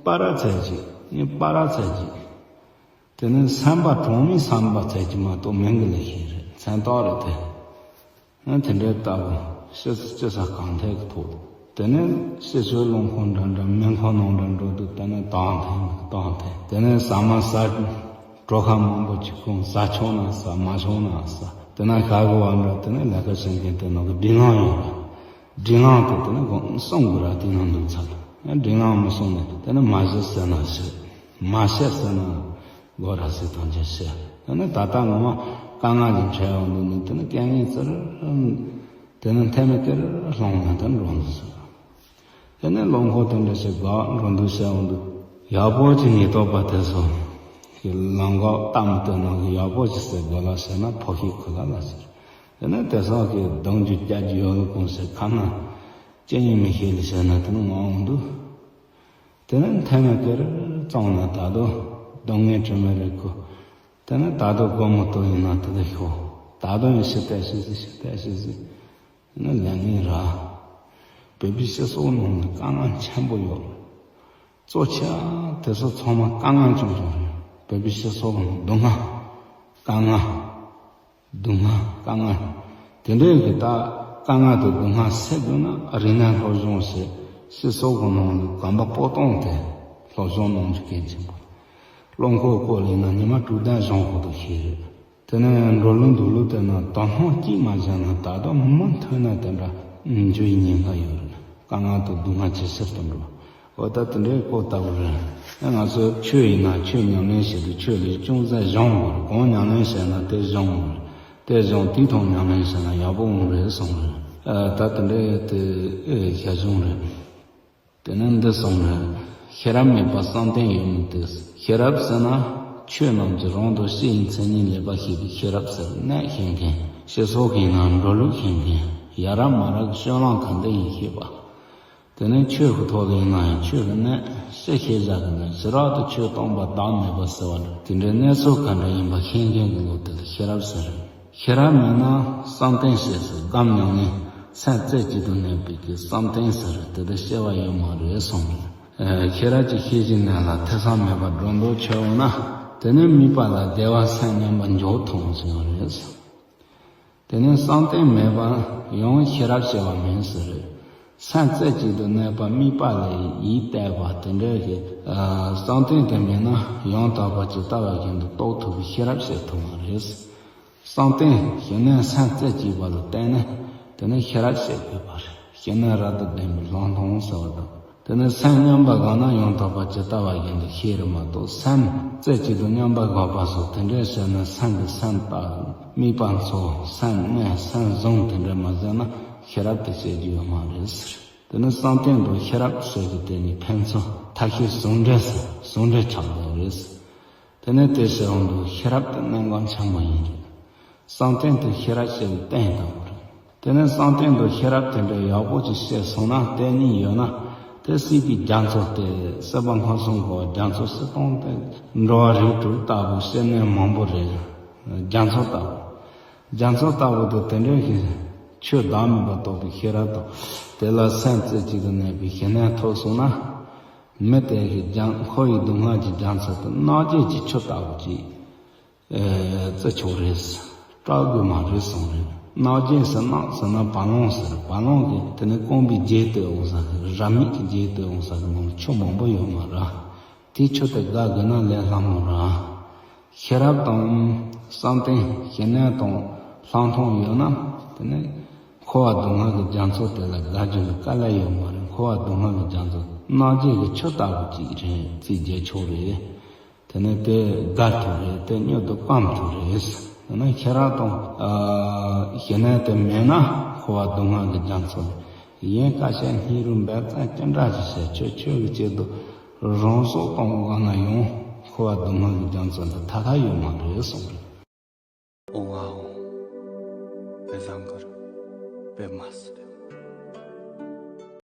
པ་ར་ཚད་ཅིག་ཉིད་པ་ར་ཚད་ཅིག་དེ་ནི་སེམས་པ་གྲངས་མེད་བསམ་པ་ཚད་ཀྱི་མ་གཏོགས་མིང་གི་ལས་ཤེས་རེད། མཚན་རྟགས་རེད་དེ། ཨ་དེ་འདྲའི་ལྟ་བུ་ཕྱི་ཕྱི་ས་གང་ཐད་ཀྱི་ཐོག་དེ་ནས་ཕྱི་ཕྱོགས་རླངས་འཁོར་འདྲ་འདྲ་མེ་འཁོར་ནང་འདྲ་འགྲོ་དུས་དེ་ནས་དང་ཐེངས་དང་ཐེངས་དེ་ནས་ཟ་མ་ཟ་གྲོ་ཁ་མང་པོ་ཅིག་ཁོང་ཟ་ཆོག་ན་ཟ་མ་ཆོག་ན་ཟ། དེ་ན་ཤ་གི་བ་འདྲ་དེ་ནས་ལས་ཀ་བྱེད་མཁན་དེ་ནང་གི་སྒྲིག་ལམ་ཡོད་ར། སྒྲིག་ལམ་དེ་དེ་ནས་གོང་གསུང་དགོས་ར། དེ་ནང་འདུག་ཚར་སྒྲིག་ལམ་མི་སྲུང་ནས་དེ་ནས་མ་བཞེས་ཟེར་ན་བཞེས། མ་བཤད་ཟེར་ན་དགོས་ར་ཟེར་དང་བཅས་བཤད། དེ་ནས་ད་ལྟ་ངོ་མ་དཀའ་ངལ་གྱི་འཕྲད་ཡོང་དུས་ནི་དེ་ནི་སྐད་ངན་ཙིར། དེ་ནི་མཐའ་མའི་སྐེ་རུ་ལྷུང་ནས་དེ་འགྲོ་འདུག་ཟེར། དེ་ནས་རླངས་འཁོར་དེ་འདྲ་ཞིག་འགག་འགྲོ་འདུག་བཤད་འོང་དུས་ཡག་པོ་ཅིག་ཉེན་རྟོག་པ་དེ་ཚོ་གི་ལམ་འགག་གཏམ་དེ་ནང་གི་ཡག་པོ་ཅིག་ཟེར་དགོས་ལ་ཟེར་ན་ཕོ་ཤིག་ཁུ་ལ་ལ་ཟེར། དེ་ནས་དེ་ཚོ་གི་གདོང་རྒྱུ་རྒྱ་རྒྱུ་ཡོད་ལ་གོང་ཟེར་ཁ་ན་ཅི་ཡིན་མི་ཤེས་ལ་ཟེར་ན་དེ་ནི་ངོ་འོང་དུས། དེ་ནས་མཐའ་མའི་སྐེ་རུ་བཙོང་ན་ད་དུང་སྡུག་བསྔལ་དྲི་མ་རེ་ཁུ། དེ་ནས་ད་དུང་སྒོར་མོ་ཏོ་ཡིན་ན་དེ་དུ་ཤོག་ད་དུང་ཡང་ཞིབ་ལྟ་ཞིབ་ཟིག་ཞིབ་ལྟ་ཞིབ་ཟིག་ནི་ལས་ངན་ར། བོད་པའི་སྤྱི་ཚོགས་ནང་ནས་དཀའ་ངལ་ཆེན་པོ་ཡོད། གཙོ་ཆེ་བ་དེ་ཚོ་ཚང་མ་དཀའ་ངལ་བྱུང་བྱུང་རེད། བོད་པའི་སྤྱི་ཚོགས་ནང་སྡུག་བསྔལ། དཀའ་ངལ། སྡུག་བསྔལ་དཀའ་ངལ། དེ་འདྲའི་གི་ད་དཀའ་ངལ་དང་སྡུག་བསྔལ་སེལ་དགོས་ན་རིག་གནས་སློབ་སྦྱོང་བྱེད། སྤྱི་ཚོགས་ཀྱི་ནང་དུ་གོམ་པ་སྤོ་སྟངས་དེ་སློབ་སྦྱོང་གནང་རྒྱུ་གལ་ཆེན་པོ་རེད། རླངས་འཁོར་བསྐོར་ཡིན་ན་ཉི་མ་དྲུག་བདུན་གཞོང་ཁོ་ཐག་ཤེས་རེད། དེ་ནས་འགྲོ་ལུགས་འདུག་ལུགས་དེ་ན་དོ་སྣང་གཅིག་མ་བྱས་ན་ད་དུང་མུ་མཐུད་ན་དེ་འདྲ་འགྱུར་ཉེན་ཁ་ཡོད་རེད། དཀའ་ངལ་དང་སྡུག་བསྔལ་ཇེ་ཆེར་དུ་འགྲོ། འོ་ད་དེ་འདྲའི་སྐོར་ལྟ་བུ་རེད། ཨ་ང་ཚོ་ཆོས་ཡིན་ན་ཆོས་ཉམས་ལེན་བྱེད་དུས་ཆོས་ལས་ཅུང་ཟད་སྦྱོང་དགོས་རེད། གང་ཉམས་ལེན་བྱས་ན་དེ་སྦྱོང་དགོས་རེད། དེ་སྦྱོང་དེའི་ཐོག་ཉམས་ལེན་བྱས་ན་ཡག་པོ་འོང་རེད་གསུངས་རེད། ཨ་ད་དེ་འདྲའི་དེ་ཨེ་ཞལ་བྱུང་རེད། དེ་ནས་འདི་གསུངས་རེད། ཤེས་རབ་མེད་པར་བསམ་གཏན་ཡོད་མིན་ཏེ། ཤེས་རབ་ཟེར་ན་ཆོས་རྣམས་ཀྱི་རང་དང་སྤྱི་ཡི་མཚན་ཉིད་ལེགས་པར་ཤེས་པའི་ཤེས་རབ་ཟེར། གནད་ཤེས་མཁན། སྤྱི་ཚོགས་ཀྱི་ནང་འགྲོ་ལུགས་ཤེས་མཁན། ཡ་རབས་མ་རབས་ཀྱི་སྤྱོད་ལམ་གང་འདྲ་ཡིན་ཤེས་པ། དེ་ནས་ཆོས་ཀྱི་ཐོག་ལ་ཡིན་ན་ཡང་ཆོས་ཀྱི་གནད་ཤེས་ཤེས་བྱ་གི་གནད་ཞི་རགས་དུ་ཆོས་སྟོང་པ་བདག་མེད་པ་ཟེར་བ་འདྲ། དེ་འདྲའི་གནད་ཚུལ་ག་འདྲ་ཡིན་པ་ཤེས་མཁན་གྱི་ལུགས་དེ་ལ་ཤེས་རབ་ཟེར། ཤེས་རབ་མེད་ན་བསམ་གཏན་ཞེས་སུ་སྒོམ་ཉམས་ལེན་སེམས་རྩེ་གཅིག་ཏུ་གནས་པའི་གི་བསམ་གཏན་ཟེར་དེ་འདྲ་སྐྱེ་བ་ཡོད་མ་རེད་གསུངས། ཤེས་རབ་ཀྱི་ཤེས་བྱའི་གནས་ལ་ཐེ་ཚོམ་མེད་པར་སྒྲོ་འདོགས་ཆོད་འོང་ན། དེ་ནི་དམིགས་པ་ལ་བདེ་བ་སེམས་མཉམ་པར་འཇོག་ཐུབ་འོང་ཟེར་བ་རེད། དེ་ནས་བསམ་གཏན་མེད་པ་ཡང་ཤེས་རབ་སྐྱེ་བ་མིན་ཟེར། སེམས་རྩེ་གཅིག་ཏུ་གནས་པ་དམིགས་པ་ལ་ཡིད་གཏད་པ་དེ་འདྲ་གི་བསམ་གཏན་དེ་མེད་ན་ཡང་དག་པར་ཇི་ལྟ་བ་བཞིན་དུ་རྟོགས་ཐུབ་པའི་ཤེས་རབ་སྐྱེ་ཐུབ་མ་རེད། བསམ་གཏན་ཞི་གནས་སེམས་རྩེ་གཅིག་པ་ལ་བརྟེན་ནས་དེ་ནས་ཤེས་རབ་སྐྱེ་དགོས་པ་རེད། ཞི་གནས་རབ་ཏུ་ལྡན་པའི་ལྷག་མཐོང་ཟེར་བ་དང་། དེ་ནས་སེམས་མཉམ་པར་བསྒོམས་ན་ཡང་དག་པར་ཇི་ལྟ་བ་བཞིན་དུ་ཤེས་རེད་མ་གཏོགས། སེམས་རྩེ་གཅིག་ཏུ་མཉམ་པར་བསྒོམ་པ་སོགས་དེ་འདྲའི་བྱས་ན་སེམས་ཀྱི་སེམས་རྟགས་དམིགས་པ་ཚོ་སེམས་གནས་སེམས་བཟུང་དེ་འདྲ་མ་བྱས་ན་ཤེས་རབ་དེ་སྐྱེ་རྒྱུ་ཡོད་མ་རེད་ཟེར། དེ་ནས་བསམ་གཏན་དང་ཤེས་རབ་ཟེར་གྱི་དེ་གཉིས་ཕན་ཚུན་མཐའ་ཤས་ཟུང་འབྲེལ་ཟེར་ཟུང་འབྲེལ་ཆགས་པ་རེད། དེ་ནས་དེ་ཟེར་འོང་དུས་ཤེས་རབ་དེ་གནད་འགག་ཆེན་པོ་ཡིན་རེད། བསམ་གཏན་དུ་ཤེས་རབ་སྐྱེ་བའི་རྟེན་དང་པོ་རེད། དེ་ནས་བསམ་གཏན་དུ་ཤེས་རབ་དེ་འདྲ་ཡག་པོ་ཅིག་སྐྱེས་སོང་ན་རྟེན་གཉིས་ཡོད་ན། དེ་སྲིད་པའི་རྒྱ་མཚོ་སྟེ་སྲིད་པ་སྔོན་སོང་གི་རྒྱ་མཚོ་སྲིད་སྟོང་སྟེ་འགྲོ་བ་རིགས་དྲུག་ལྟ་བུ་སྐྱེ་གནས་མང་པོ་རེད། རྒྱ་མཚོ་ལྟ་བུ། རྒྱ་མཚོ་ལྟ་བུ་དང་དེ་འདྲའི་ཞིག་ཆོས་བདག་མེད་པ་རྟོགས་པའི་ཤེས་རབ་དང་། དེ་ལ་སེམས་རྩེ་གཅིག་ཏུ་གནས་པའི་ཞི་གནས་ཐོབ་སོང་ན། མི་དེ་གི་རྒྱ་འཁོར་བའི་སྡུག་བསྔལ་གྱི་རྒྱ་མཚོ་དེ་སྣང་བརྒྱད་ཀྱི་ཆུ་ལྟ་བུ་ཅིག་ཨེ། བརྩི་ཆོག་རེད། སྐྲག་དགོས་མ་རེད་གསུངས་རེད། སྣང་བརྒྱད་ཟེར་སྣང་ཟེར་ན་བ་ལང་ཟེར། བ་ལང་གི་དེ་ནི་རྐང་པའི་རྗེས་ལྟོས་འོང་ས་གི་ར་མིག་གི་རྗེས་ལྟོས་འོང་ས་གི་ནང་ཆུ་མང་པོ་ཡོད་མ་རེད། དེ་ཆུ་དེ་དགའ་དགོས་ན་ལས་སླ་མོ་རེད། ཤེས་རབ་དང་བསམ་གཏན་ཞི་གནས་དང་ལྷག་མཐོང་ཡོད་ན་དེ་ནི་འཁོར་བ་སྡུག་བསྔལ་གྱི་རྒྱ་མཚོ་དེ་ལ་དགའ་རྒྱུ་ནི་དཀའ་ལས་ཡོད་མ་རེད། འཁོར་བ་སྡུག་བསྔལ་གྱི་རྒྱ་མཚོ་སྣང་བརྒྱད་ཀྱི་ཆུ་ལྟ་བུ་ཅིག་རེད་རྩིས་རྒྱག་ཆོག་རེད། དེ་ནས་དེ་དགའ་ཐུབ་རེད། དེ་མྱུར་དུ་སྐམ་ཐུབ་རེད། དེ་ནས་ཤེས་རབ་དང་ཞི་གནས་དེ་མེད་ན་འཁོར་བ་སྡུག་བསྔལ་གྱི་རྒྱ་མཚོ་ལས་གཞན་ཁ་ཤས་སྙིང་རུས་འབད་བརྩོན་ཅི་འདྲ་ཞིག་བྱས་ཆོས་ཆོས་ཀྱི་ཆེད་དུ་རང་སྲོག་གཏོང་དགོས་ན་ཡང་འཁོར་བ་སྡུག་བསྔལ་གྱི་རྒྱ་མཚོ་ལས་ཐར་ཐབས་ཡོད་མ་རེད་གསུངས་རེད། ཨོ་ཨ་ཨོ། པེ་ཟང་གར་པེ་མ་སི།